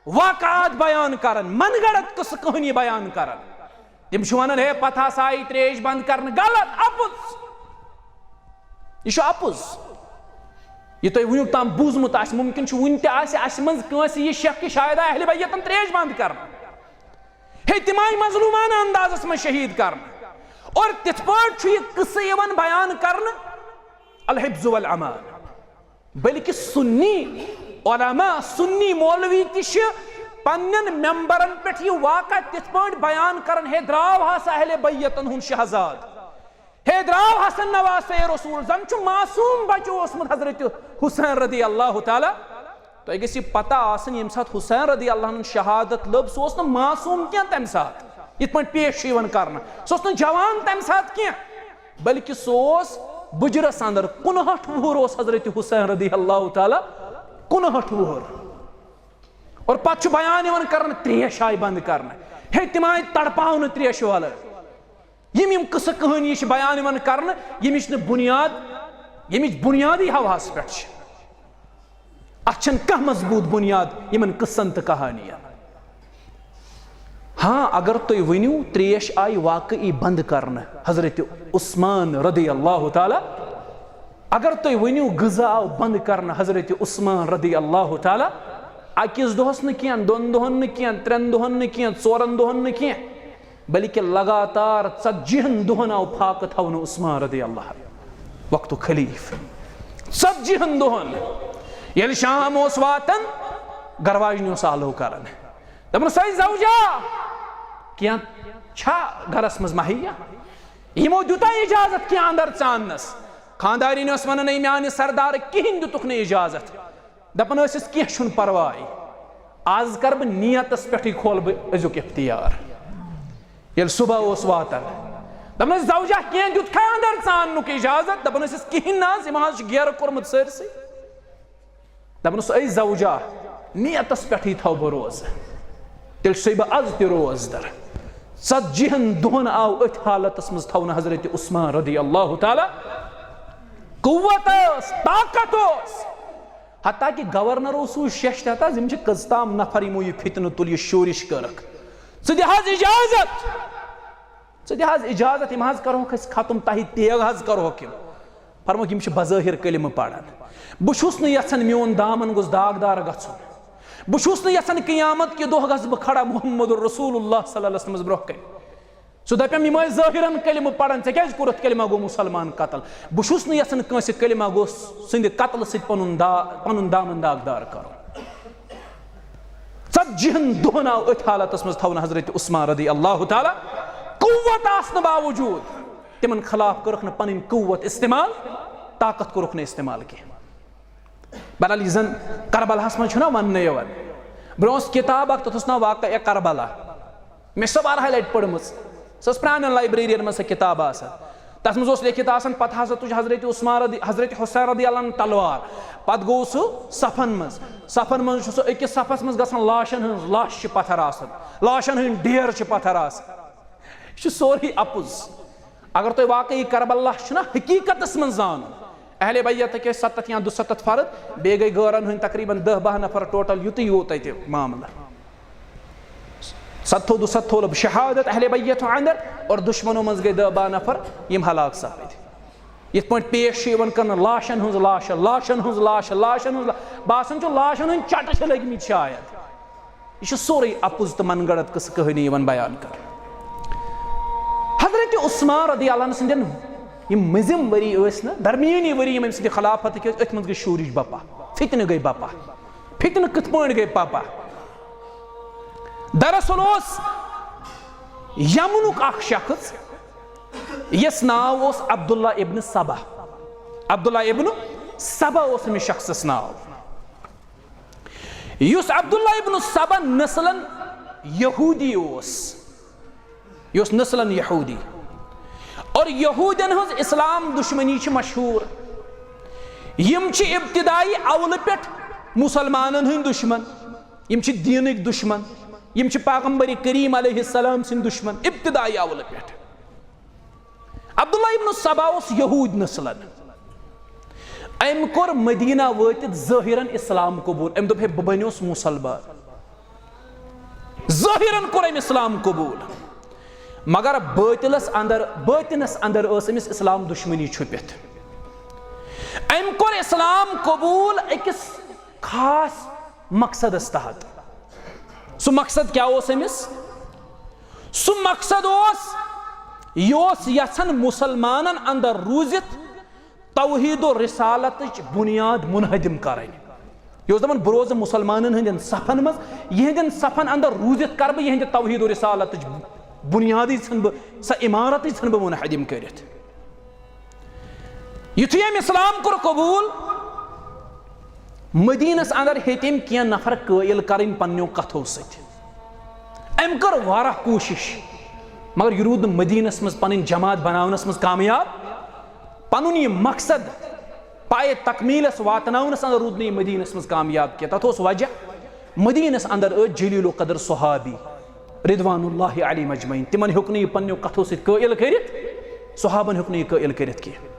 واقعات بیان کران، من گڑت قصہٕ کہانی بیان کران، تِم چھِ وَنان، ہے، پَتہٕ ہسا آیہِ ترٛیش بنٛد کرنہٕ۔ غلط، اَپُز۔ یہِ چھُ اَپُز۔ یہِ تۄہہِ وٕنیُک تام بوٗزمُت آسہِ، مُمکِن چھُ وٕنہِ تہِ آسہِ اَسہِ منٛز کٲنٛسہِ یہِ شک کہِ شاید آیہِ اہلِ بیتَن ترٛیش بنٛد کرنہٕ۔ ہے، تِم آیہِ مظلوٗمانہٕ اندازس منٛز شہیٖد کرنہٕ۔ اور تِتھ پٲٹھۍ چھُ یہِ قصہٕ یِوان بیان کرنہٕ الحفظ والامان۔ بلکہ سنی علماء، سنی مولوی تہِ چھِ پننٮ۪ن ممبرن پٮ۪ٹھ یہِ واقعہ تِتھ پٲٹھۍ بیان کران، ہے، درٛاو ہسا اہلِ بیتن ہُنٛد شہزاد، ہے، درٛاو حسن نواسے رسول، زن چھُ معصوم بچہٕ اوسمُت حضرت حسین رضی اللہ تعالیٰ۔ تۄہہِ گژھِ یہِ پتہ آسٕنۍ، ییٚمہِ ساتہٕ حسین رضی اللہ عنہُن شہادت لٔب، سُہ اوس نہٕ معصوم کینٛہہ تمہِ ساتہٕ، یِتھ پٲٹھۍ پیش چھُ یِوان کرنہٕ۔ سُہ اوس نہٕ جوان تمہِ ساتہٕ کینٛہہ، بلکہ سُہ اوس بُجرس اندر۔ کُنہٲٹھ وُہُر اوس حضرت حسین رضی اللہ تعالیٰ، کُنہٲٹھ وُہُر۔ اور پتہٕ چھُ بیان یِوان کرنہٕ، تریش آیہِ بنٛد کرنہٕ۔ ہے، تِم آیہِ تڑپاونہٕ تریشہِ والہٕ۔ یِم یِم قصہٕ کہانی چھِ بیان یِوان کرنہٕ، ییٚمِچ نہٕ بُنیاد، ییٚمِچ بُنیادٕے ہواہَس پٮ۪ٹھ چھِ۔ اَتھ چھَنہٕ کانٛہہ مضبوٗط بُنیاد یِمَن قصَن تہٕ کہانِیَن۔ ہاں، اگر تُہۍ ؤنِو، تریش آیہِ واقعی بنٛد کرنہٕ حضرت عثمان رضی اللہ تعالیٰ، اگر تُہۍ ؤنِو، غذا آو بنٛد کرنہٕ حضرت عثمان رضی اللہ تعالیٰ، اَکِس دۄہَس نہٕ کینٛہہ، دۄن دۄہَن نہٕ کینٛہہ، ترٛٮ۪ن دۄہَن نہٕ کینٛہہ، ژورَن دۄہَن نہٕ کینٛہہ، بلکہ لگاتار ژتجی ہن دۄہن آو فاقہٕ تھاونہٕ عثمان رضی اللہ عنہ، وقتُک خلیفہٕ۔ ژتجی ہن دۄہن ییٚلہِ شام اوس واتان، گرواجنہِ اوس آلو کران، دپان اوس، "اے زوجہ، کینٛہہ چھا گرس منٛز مہیا؟" یِمو دیُتا اجازت کینٛہہ اندر ژاننس۔ خاندارِنۍ ٲس ونان، "اے میانہِ سردار، کِہینۍ دیُتُکھ نہٕ اجازت۔" دپان ٲسِس، "کینٛہہ چھُنہٕ پرواے، آز کرٕ بہٕ نیتس پٮ۪ٹھٕے کھولہٕ بہٕ أزیُک افطیار۔" ییٚلہِ صبح اوس واتان، دپان ٲسۍ، "زوجہ، کینٛہہ دیُت کھا اندر ژاننُک اجازت؟" دپان ٲسِس، "کِہینۍ نہٕ حظ، یِم حظ چھِ گیرٕ کوٚرمُت سٲرسٕے۔" دپان اوس، "اے زوجہ، نیتس پٮ۪ٹھٕے تھاو بہٕ روزٕ، تیٚلہِ چھُسے بہٕ از تہِ روزدر۔" ژتجی ہن دۄہن آو أتھۍ حالتس منٛز تھاونہٕ حضرت عثمان رضی اللہ تعالیٰ۔ قوت ٲس، طاقت اوس، حتیٰ کہ گورنر اوس سُے شیشتہٕ ہٮ۪تھ حظ، یِم چھِ کٔژ تام نفر یِمو یہِ فتنہٕ تُل، یہِ شورِش کٔرٕکھ۔ ژٕ دِ حظ اجازت، ژٕ دِ حظ اجازت، یِم حظ کرہوکھ أسۍ ختم، تۄہہِ تیغ حظ کرہوکھ یِم۔ فرموکھ، یِم چھِ بظٲہر کلمہٕ پران۔ بہٕ چھُس نہٕ یژھان میون دامن گوٚژھ داغدار گژھُن۔ بہٕ چھُس نہٕ یژھان قیامت کہِ دۄہ گژھٕ بہٕ کھڑا محمد رسول اللہ صلی اللہ علیہ وسلمس برونٛہہ کنہِ۔ سُہ دَپٮ۪م، یِم ٲسۍ ظٲہِرَن کلمہٕ پَران، ژےٚ کیٛازِ کوٚرُتھ کلمہ گوٚو مُسلمان قتل؟ بہٕ چھُس نہٕ یَژھان کٲنٛسہِ کلمہ گوٚو سٕنٛدِ قتلہٕ سۭتۍ پَنُن دا-، پَنُن دامن داغدار کَرُن۔ ژتجی ہن دۄہَن آو أتھۍ حالتَس منٛز تھاونہٕ حضرت عثمان رضی اللہ تعالیٰ۔ قوت آسنہٕ باوجوٗد تِمَن خلاف کٔرٕکھ نہٕ پَنٕنۍ قوت استعمال، طاقت کوٚرُکھ نہٕ استعمال کینٛہہ۔ بہرحال، یہِ زن کربلاہس منٛز چھُنہ وننہٕ یِوان، برونٛہہ ٲس کِتاب اکھ، تتھ اوس ناو واقعہ کربلا۔ مےٚ چھِ سۄ واریاہہِ لٹہِ پٔرمٕژ۔ سۄ ٲس پرانٮ۪ن لایبریرین منٛز سۄ کِتاب آسان۔ تتھ منٛز اوس لیکھِتھ آسان، پتہٕ ہسا تُج حضرت عثمان رضی، حضرت حسین رضی اللہ عنہ تلوار۔ پتہٕ گوٚو سُہ صفن منٛز۔ صفن منٛز چھُ سُہ أکِس صفس منٛز گژھان، لاشن ہٕنٛز لاشہِ چھِ پتھر آسان، لاشن ہٕنٛدۍ ڈیر چھِ پتھر آسان۔ یہِ چھُ سورُے اپُز۔ اگر تۄہہِ واقعی کربلا چھُنہ حقیقتس منٛز زانُن، اہل بیتٕکۍ ٲسۍ ستتھ یا دُستتھ فرد، بیٚیہِ گٔے غٲرن ہٕنٛدۍ تقریباً دہ باہ نفر، ٹوٹل یُتُے یوت تتہِ معاملہٕ۔ ستتھو دُستتھو لب شہادت اہل بیت اندر، اور دشمنو منٛز گٔے دہ باہ نفر، یِم ہلاک سپٕدۍ۔ یِتھ پٲٹھۍ پیش چھُ یِوان کرنہٕ، لاشن ہٕنٛز لاشہٕ، لاشن ہٕنٛز لاشہٕ، لاشن ہٕنٛز لا-، باسان چھُ لاشن ہٕنٛدۍ چٹہٕ چھِ لٔگمٕتۍ شاید۔ یہِ چھُ سورُے اپُز تہٕ من گڑت قصہٕ کہانی یِوان بیان کرنہٕ۔ حضرت عثمان رضی اللہ عنہ سٕنٛدٮ۪ن یِم مٔنٛزِم ؤری ٲسۍ نہ، درمیٲنی ؤری یِم أمۍ سٕنٛدِ خلافتٕکۍ ٲسۍ، أتھۍ منٛز گٔے شورِش بپا، فتنہٕ گٔے بپا۔ فتنہٕ کِتھ پٲٹھۍ گٔے بپا؟ دراصل اوس یمنُک اکھ شخص، یس ناو اوس عبداللہ ابن سبا۔ عبداللہ ابن سبا اوس أمِس شخصس ناو۔ یُس عبداللہ ابن سبا نسلن یہودی اوس، یہِ اوس نسلن یہودی۔ اور یہودین ہٕنٛز اسلام دشمنی چھِ مشہوٗر۔ یِم چھِ ابتدائی اولہٕ پٮ۪ٹھ مسلمانن ہٕنٛدۍ دشمن، یِم چھِ دیٖنٕکۍ دشمن، یِم چھِ پیغمبر کریم علیہ السلام سٕنٛدۍ دشمن ابتدائی اولہٕ پٮ۪ٹھ۔ عبداللہ ابن سبا اوس یہود نسلن۔ أمۍ کوٚر مدینہ وٲتِتھ ظٲہرن اسلام قبول۔ أمۍ دوٚپ، "ہے، بہٕ بنیوس مسلمان۔" ظٲہرن کوٚر أمۍ اسلام قبول۔ مگر باطلس اندر باطنس اندر ٲس أمِس اسلام دشمنی چھُپِتھ۔ أمۍ کوٚر اسلام قبول أکِس خاص مقصدس تحت۔ سُہ مقصد کیٛاہ اوس أمِس؟ سُہ مقصد اوس، یہِ اوس یژھان مسلمانن اندر روٗزِتھ توحید و رسالتٕچ بنیاد منہدم کرٕنۍ۔ یہِ اوس دپان، بہٕ روزٕ مسلمانن ہٕنٛدٮ۪ن صفن منٛز، یِہنٛدٮ۪ن صفن اندر روٗزِتھ کرٕ بہٕ یِہنٛدِ توحید و رسالتٕچ بنیادٕے ژھٕنہٕ بہٕ، سۄ عمارتٕے ژھٕنہٕ بہٕ منہدم کٔرِتھ۔ یُتھُے أمۍ اسلام کوٚر قبول، مدینس اندر ہیٚتۍ أمۍ کینٛہہ نفر قٲیل کرٕنۍ پننیو کتھو سۭتۍ۔ أمۍ کٔر واریاہ کوٗشش، مگر یہِ روٗد نہٕ مدینس منٛز پنٕنۍ جماعت بناونس منٛز کامیاب۔ پنُن یہِ مقصد پایہِ تکمیلس واتناونس اندر روٗد نہٕ یہِ مدینس منٛز کامیاب کینٛہہ۔ تتھ اوس وجہ، مدینس اندر ٲسۍ جلیل القدر صحابی رضوان اللہ علیہم اجمعین، تِمن ہیوٚک نہٕ یہِ پننیو کتھو سۭتۍ قٲیل کٔرِتھ، صحابن ہیوٚک نہٕ یہِ قٲیل کٔرِتھ کینٛہہ۔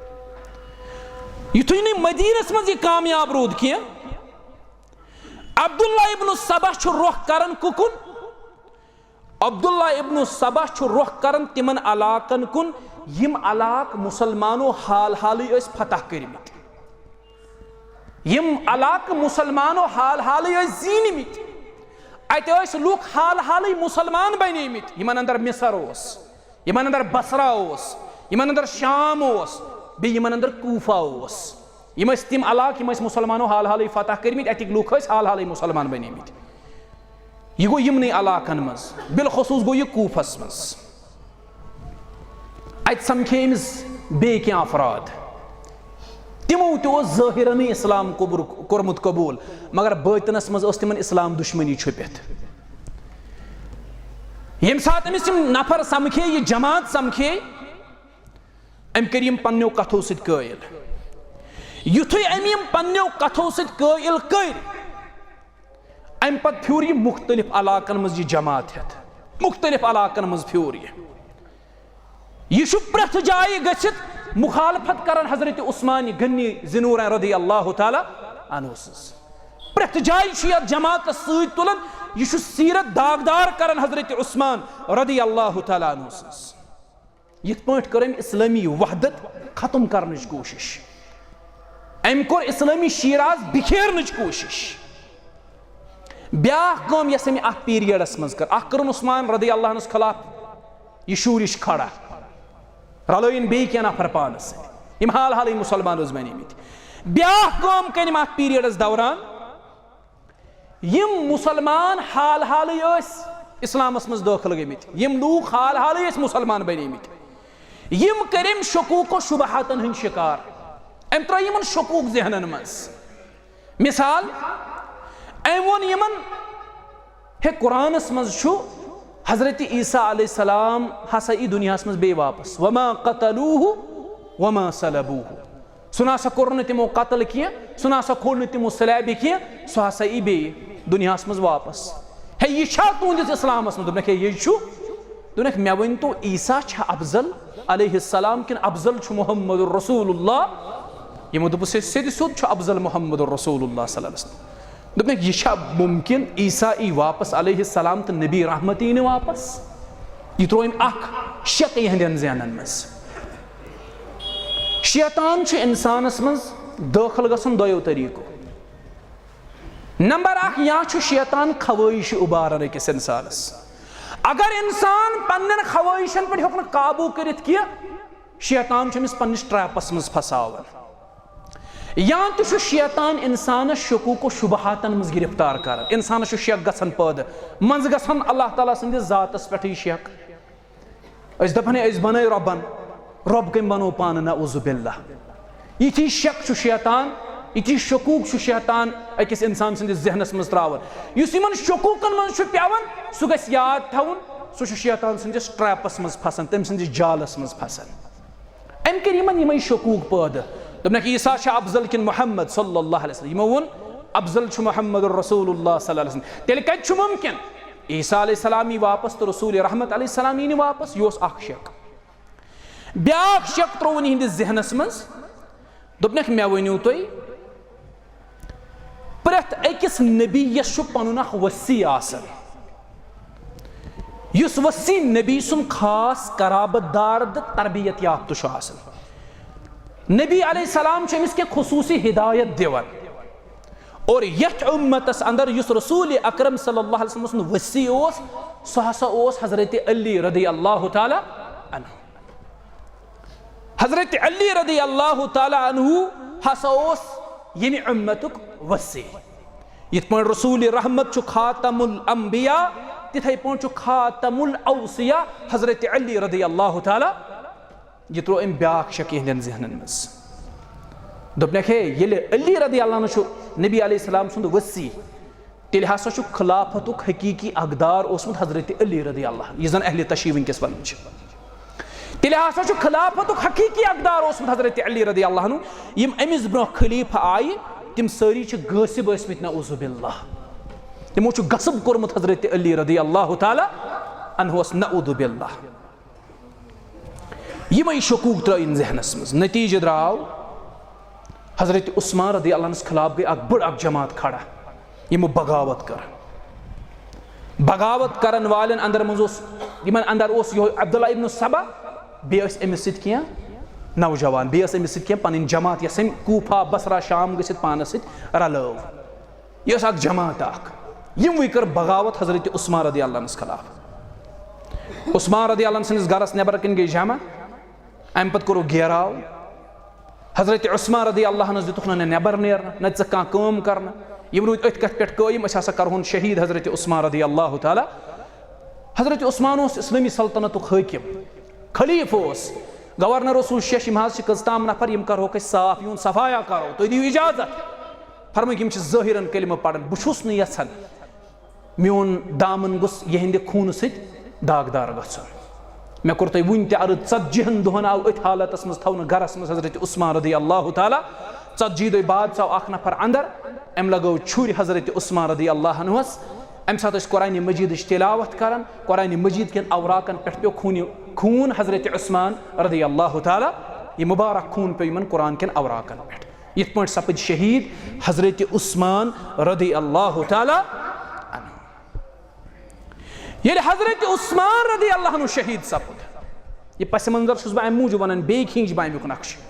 یُتھُے نہٕ مدینس منٛز یہِ کامیاب روٗد کینٛہہ، عبداللہ ابن سبا چھُ رۄخ کران کُکُن؟ عبداللہ ابن سبا چھُ رۄخ کران تِمن علاقن کُن، یِم علاقہٕ مسلمانو حال حالٕے ٲسۍ فتح کٔرمٕتۍ، یِم علاقہٕ مسلمانو حال حالٕے ٲسۍ زیٖنمٕتۍ۔ اتہِ ٲسۍ لُکھ حال حالٕے مسلمان بنیمٕتۍ، یِمن اندر مصر اوس، یِمن اندر بصرہ اوس، یِمن اندر شام اوس، بیٚیہِ یِمن اندر کوفہ اوس۔ یِم ٲسۍ تِم علاقہٕ، یِم ٲسۍ مسلمانو حال حالٕے فتح کٔرمٕتۍ، اتِکۍ لُکھ ٲسۍ حال حالٕے مسلمان بنیمٕتۍ۔ یہِ گوٚو یِمنٕے علاقن منٛز، بالخصوص گوٚو یہِ کوفس منٛز۔ اتہِ سمکھے أمِس بیٚیہِ کینٛہہ افراد۔ تِمو تہِ اوس ظٲہرنٕے اسلام قبر-، کوٚرمُت قبول، مگر باطنس منٛز ٲس تِمن اسلام دشمنی چھُپِتھ۔ ییٚمہِ ساتہٕ أمِس یِم نفر سمکھے، یہِ جماعت سمکھے، أمۍ کٔرۍ یِم پننیو کتھو سۭتۍ قٲیل۔ یُتھُے أمۍ یِم پننیو کتھو سۭتۍ قٲیل کٔرۍ، امہِ پتہٕ پھیوٗر یہِ مختلف علاقن منٛز یہِ جماعت ہٮ۪تھ، مختلف علاقن منٛز پھیوٗر یہِ۔ یہِ چھُ پرٛٮ۪تھ جایہِ گٔژھِتھ مخالفت کران حضرت عثمان غنی ذی نورین رضی اللہ تعالیٰ عنہ سٕنٛز۔ پرٛٮ۪تھ جایہِ چھُ یتھ جماعتس سۭتۍ تُلان، یہِ چھُ سیرت داغدار کران حضرت عثمان رضی اللہ تعالیٰ عنہ سٕنٛز۔ یِتھ پٲٹھۍ کٔر أمۍ اسلٲمی وحدت ختم کرنٕچ کوٗشش، أمۍ کوٚر اسلٲمی شیراز بکھیرنٕچ کوٗشش۔ بیاکھ کٲم یۄس أمۍ اتھ پیریڈس منٛز کٔر، اکھ کٔرٕن عثمان رضی اللہ عنہس خلاف یہِ شورش کھڑا، رلٲیِن بیٚیہِ کینٛہہ نفر پانس سۭتۍ، یِم حال حالٕے مسلمان ٲسۍ بنیمٕتۍ۔ بیاکھ کٲم کٔر أمۍ اتھ پیریڈس دوران، یِم مسلمان حال حالٕے ٲسۍ اسلامس منٛز دٲخل گٔمٕتۍ، یِم لوٗکھ حال حالٕے ٲسۍ مسلمان بنیمٕتۍ، یِم کٔرۍ أمۍ شکوک و شبہاتن ہٕنٛدۍ شکار۔ أمۍ ترٲے یِمن شکوک ذہنن منٛز۔ مثال، أمۍ ووٚن یِمن، ہے، قرآنس منٛز چھُ حضرت عیسیٰ علیہ السلام ہسا یی دُنیاہس منٛز بیٚیہِ واپس، وما قتلوہ وما صلبوہ۔ سُہ نہ سا کوٚر نہٕ تِمو قتل کینٛہہ، سُہ نہ سا کھوٚل نہٕ تِمو صلیبہِ کینٛہہ، سُہ ہسا یی بیٚیہِ دُنیاہس منٛز واپس۔ ہے، یہِ چھا تُہنٛدِس اسلامس منٛز؟ دوٚپنکھ، ہے، یہِ چھُ۔ دوٚپنکھ، مےٚ ؤنۍ تو، عیسیٰ چھا افضل علیہ السلام کِنہٕ افضل چھُ محمد رسول اللہ؟ یِمو دوٚپُس، ہے، سیٚدِ سیوٚد چھُ افضل محمد رسول اللہ صلی اللہ علیہ وسلم۔ دوٚپنکھ، یہِ چھا ممکن عیسیٰ یی واپس علیہ السلام تہٕ نبی رحمت یی نہٕ واپس؟ یہِ ترٛوو أمۍ اکھ شک یِہنٛدٮ۪ن ذہنن منٛز۔ شیطان چھُ انسانس منٛز دٲخل گژھان دۄیو طریقو۔ نمبر اکھ، یا چھُ شیطان خواہش اُباران أکِس انسانس۔ اگر انسان پننٮ۪ن خواہشن پٮ۪ٹھ ہیوٚک نہٕ قابو کٔرِتھ کینٛہہ، شیطان چھُ أمِس پننِس ٹریپس منٛز پھساوان۔ یا تہِ چھُ شیطان انسانس شکوک و شبہاتن منٛز گرفتار کران۔ انسانس چھُ شک گژھان پٲدٕ، منٛزٕ گژھان اللہ تعالیٰ سٕنٛدِس ذاتس پٮ۪ٹھٕے شک۔ أسۍ دپان، ہے، أسۍ بنٲے رۄبن، رۄب کٔمۍ بنوو پانہٕ؟ نعوذ باللہ۔ یِتھی شک چھُ شیطان، یِتھی شکوک چھُ شیطان أکِس انسان سٕنٛدِس ذہنس منٛز تراوان۔ یُس یِمن شکوکن منٛز چھُ پٮ۪وان، سُہ گژھِ یاد تھاوُن، سُہ چھُ شیطان سٕنٛدِس ٹریپس منٛز پھسان، تٔمۍ سٕنٛدِس جالس منٛز پھسان۔ أمۍ کٔرۍ یِمن یِمے شکوک پٲدٕ۔ دوٚپنکھ، عیسیٰ چھا افضل کِنہٕ محمد صلی اللہ علیہ وسلم؟ یِمو ووٚن، افضل چھُ محمد رسول اللہ صلی اللہ علیہ وسلم۔ تیٚلہِ کتہِ چھُ ممکن عیسیٰ علیہ السلام یی واپس تہٕ رسول رحمت علیہ السلام یی نہٕ واپس؟ یہِ اوس اکھ شک۔ بیاکھ شک ترٛووُن یِہنٛدِس ذہنس منٛز، دوٚپنکھ، مےٚ ؤنِو تُہۍ، پرٛٮ۪تھ أکِس نبی یَس چھُ پنُن اکھ وصی آسان۔ یُس وصی نبی سُنٛد خاص قرابت دار تہٕ تربیت یافتہٕ چھُ آسان، نبی علیہ السلام چھُ أمِس کینٛہہ خصوٗصی ہدایت دِوان۔ اور یتھ امتس اندر یُس رسول اکرم صلی اللہ علیہ وسلم سُنٛد وصی اوس، سُہ ہسا اوس حضرت علی رضی اللہ تعالیٰ عنہ۔ حضرت علی رضی اللہ تعالیٰ عنہ ہسا اوس ییٚمہِ امتُک وصی۔ یِتھ پٲٹھۍ رسول رحمت چھُ خاتم الانبیاء، تِتھے پٲٹھۍ چھُ خاتم الاوصیاء حضرت علی رضی اللہ تعالیٰ۔ یہِ ترٛوو أمۍ بیٛاکھ شک یِہنٛدٮ۪ن ذہنن منٛز۔ دوٚپنکھ، ہے، ییٚلہِ علی رضی اللہ عنہ چھُ نبی علیہ السلام سُنٛد وصی، تیٚلہِ ہسا چھُ خلافتُک حقیٖقی اقدار اوسمُت حضرت علی رضی اللہ عنہ، یُس زن اہل تشیع وٕنکیٚس ونان چھِ۔ تیٚلہِ ہسا چھُ خلافتُک حقیٖقی اقدار اوسمُت حضرت علی رضی اللہ عنہ۔ یِم أمِس برونٛہہ خلیفہٕ آیہِ، تِم سٲری چھِ غٲصب ٲسمٕتۍ، نعوذ باللہ۔ تِمو چھُ غصب کوٚرمُت حضرت علی رضی اللہ تعالیٰ عنہس، نعوذ باللہ۔ یِمے شکوک ترٲے أمۍ ذہنس منٛز۔ نتیجہ درٛاو، حضرت عثمان رضی اللہ عنہس خلاف گٔے اکھ بٔڑ اکھ جماعت کھڑا، یِمو بغاوت کٔر۔ بغاوت کرن والٮ۪ن اندر منٛز اوس، یِمن اندر اوس یِہوے عبداللہ ابن سبا، بیٚیہِ ٲسۍ أمِس سۭتۍ کینٛہہ نوجوان، بیٚیہِ ٲس أمِس سۭتۍ کینٛہہ پنٕنۍ جماعت، یۄس أمۍ کوفہ، بصرہ، شام گٔژھِتھ پانس سۭتۍ رلٲو۔ یہِ ٲس اکھ جماعت اکھ۔ یِموٕے کٔر بغاوت حضرت عثمان رضی اللہ عنہس خلاف۔ عثمان رضی اللہ عنہ سٕنٛدِس گرس نٮ۪بر کِنۍ گٔے جمع۔ امہِ پتہٕ کوٚرُکھ گیراو۔ حضرت عثمان رضی اللہ عنہس دِتُکھ نہٕ، نہ نٮ۪بر نیرنہٕ، نہ ژٕ کانٛہہ کٲم کرنہٕ۔ یِم روٗدۍ أتھۍ کتھِ پٮ۪ٹھ قٲیِم، أسۍ ہسا کرہون شہیٖد حضرت عثمان رضی اللہ تعالیٰ۔ حضرت عثمان اوس اسلٲمی سلطنتُک حٲکِم، خلیٖفہٕ اوس۔ گورنر اوس، شیش، یِم حظ چھِ کٔژتام نفر، یِم کرہوکھ أسۍ صاف، یِہُنٛد صفایا کرو، تُہۍ دِیِو اجازت۔ فرمٲیِکھ، یِم چھِ ظٲہِرن کلمہٕ پران، بہٕ چھُس نہٕ یژھان میون دامن گوٚژھ یِہنٛدِ خوٗنہٕ سۭتۍ داغدار گژھُن۔ مےٚ کوٚر تۄہہِ وُنہِ تہِ عرض، ژتجی ہن دۄہن آو أتھۍ حالتس منٛز تھاونہٕ گرس منٛز حضرت عثمان رضی اللہ تعالیٰ۔ ژتجی دۄہہِ بعد ژاو اکھ نفر اندر، أمۍ لگٲو چھُرۍ حضرت عثمان رضی اللہ عنہس۔ امہِ ساتہٕ ٲسۍ قرآن مجیدٕچ تلاوت کران، قرآن مجید کٮ۪ن اوراقن پٮ۪ٹھ پیوٚو خوٗنہِ، خوٗن حضرت عثمان رضی اللہ تعالیٰ، یہِ مبارک خوٗن پیوٚو یِمن قرآن کٮ۪ن اوراقن پٮ۪ٹھ۔ یِتھ پٲٹھۍ سپٕدۍ شہیٖد حضرت عثمان رضی اللہ تعالیٰ عنہ۔ ییٚلہِ حضرت عثمان رضی اللہ عنہ شہیٖد سپُد، یہِ پس منظر چھُس بہٕ اَمہِ موٗجوٗب وَنان، بیٚیہِ کھینچ بہٕ اَمیُک نقشہٕ۔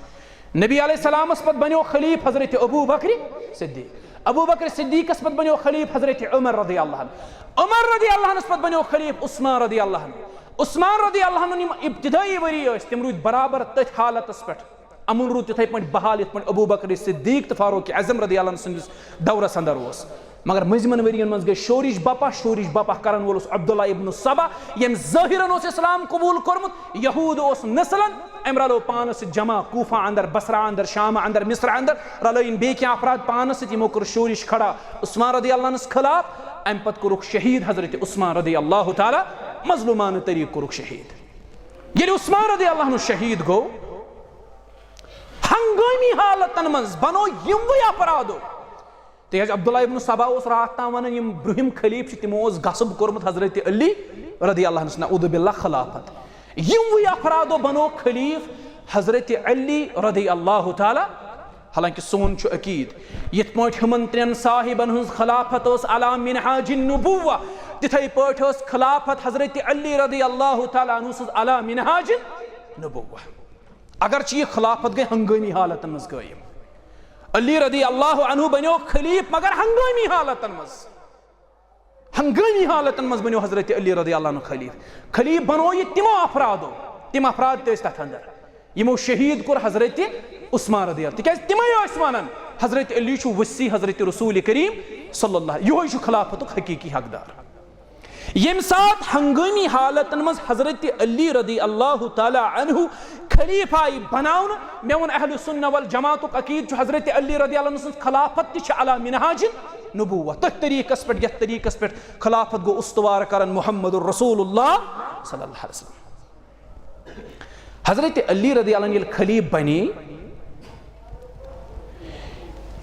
نبی علیہ السلامس پتہٕ بنیو خلیٖفہٕ حضرت ابو بکر صدیق۔ ابو بکر صدیقس پتہٕ بنیو خلیٖفہٕ حضرت عمر رضی اللہ عنہ۔ عمر رضی اللہ عنہس پتہٕ بنیو خلیٖفہٕ عثمان رضی اللہ عنہ۔ عثمان رضی اللہ عنہ یِم ابتدٲیی ؤری ٲسۍ، تِم روٗدۍ برابر تٔتھۍ حالتس پٮ۪ٹھ۔ امُن روٗد تِتھے پٲٹھۍ بحال، یِتھ پٲٹھۍ ابو بکر صدیق تہٕ فاروق اعظم رضی اللہ عنہ سٕنٛدِس دورس اندر اوس۔ مگر مٔنٛزمن ؤرین منٛز گٔے شورِش بپا، شورِش بپا کرن وول اوس عبداللہ ابن سبا، ییٚمۍ ظٲہرن اوس اسلام قبول کوٚرمُت، یہوٗد اوس نسلن۔ أمۍ رلوو پانس سۭتۍ جمع کوفہ اندر، بصرہ اندر، شام اندر، مصر اندر، رلٲوِن بیٚیہِ کینٛہہ افراد پانس سۭتۍ، یِمو کٔر شورِش کھڑا عثمان رضی اللہ عنہس خلاف۔ امہِ پتہٕ کوٚرُکھ شہیٖد حضرت عثمان رضی اللہ تعالیٰ، مظلومانہٕ طریقہٕ کوٚرُکھ شہیٖد۔ ییٚلہِ عثمان رضی اللہ عنہ شہیٖد گوٚو، ہنگٲمی حالتن منٛز بنو یِموٕے افرادو۔ تِکیازِ عبداللہ ابن سبا اوس راتھ تام ونان، یِم برٛونٛہِم خلیٖفہٕ چھِ، تِمو اوس غصب کوٚرمُت حضرت علی رضی اللہ عنہس، نعوذ باللہ، خلافت۔ یِموٕے افرادو بنو خلیٖفہٕ حضرت علی رضی اللہ تعالیٰ۔ حالانکہ سون چھُ عقیٖد، یِتھ پٲٹھۍ ہُمن ترٛٮ۪ن صاحبن ہٕنٛز خلافت ٲس علی منہاج النبوہ، تِتھے پٲٹھۍ ٲس خلافت حضرت علی رضی اللہ تعالیٰ عنہ سٕنٛز علی منہاج النبوہ۔ اگرچہ یہِ خلافت گٔے ہنگٲمی حالتن منٛز قٲیِم، علی رضی اللہ عنہ بنیو خلیٖفہٕ، مگر ہنگٲمی حالتن منٛز، ہنگٲمی حالتن منٛز بنیو حضرت علی رضی اللہ عنہ خلیٖفہٕ۔ خلیٖفہٕ بنو یہِ تِمو افرادو، تِم افراد تہِ ٲسۍ تتھ اندر، یِمو شہیٖد کوٚر حضرت عثمان رضی اللہ، تِکیازِ تِمے ٲسۍ ونان حضرت علی چھُ وصی حضرت رسول کریم صلی اللہ، یِہوے چھُ خلافتُک حقیٖقی حقدار۔ ییٚمہِ ساتہٕ ہنگٲمی حالتن منٛز حضرت علی رضی اللہ تعالیٰ عنہ خلیٖفہٕ آیہِ بناونہٕ، مےٚ ووٚن اہل سنہ والجماعتُک عقیٖدٕ چھُ حضرت علی رضی اللہ عنہ سٕنٛز خلافت تہِ چھِ علی منہاج نبوت، تٔتھۍ طریٖقس پٮ۪ٹھ، یتھ طریٖقس پٮ۪ٹھ خلافت گوٚو استوار کران محمد رسول اللہ صلی اللہ علیہ وسلم۔ حضرت علی رضی اللہ عنہ ییٚلہِ خلیٖفہٕ بنے،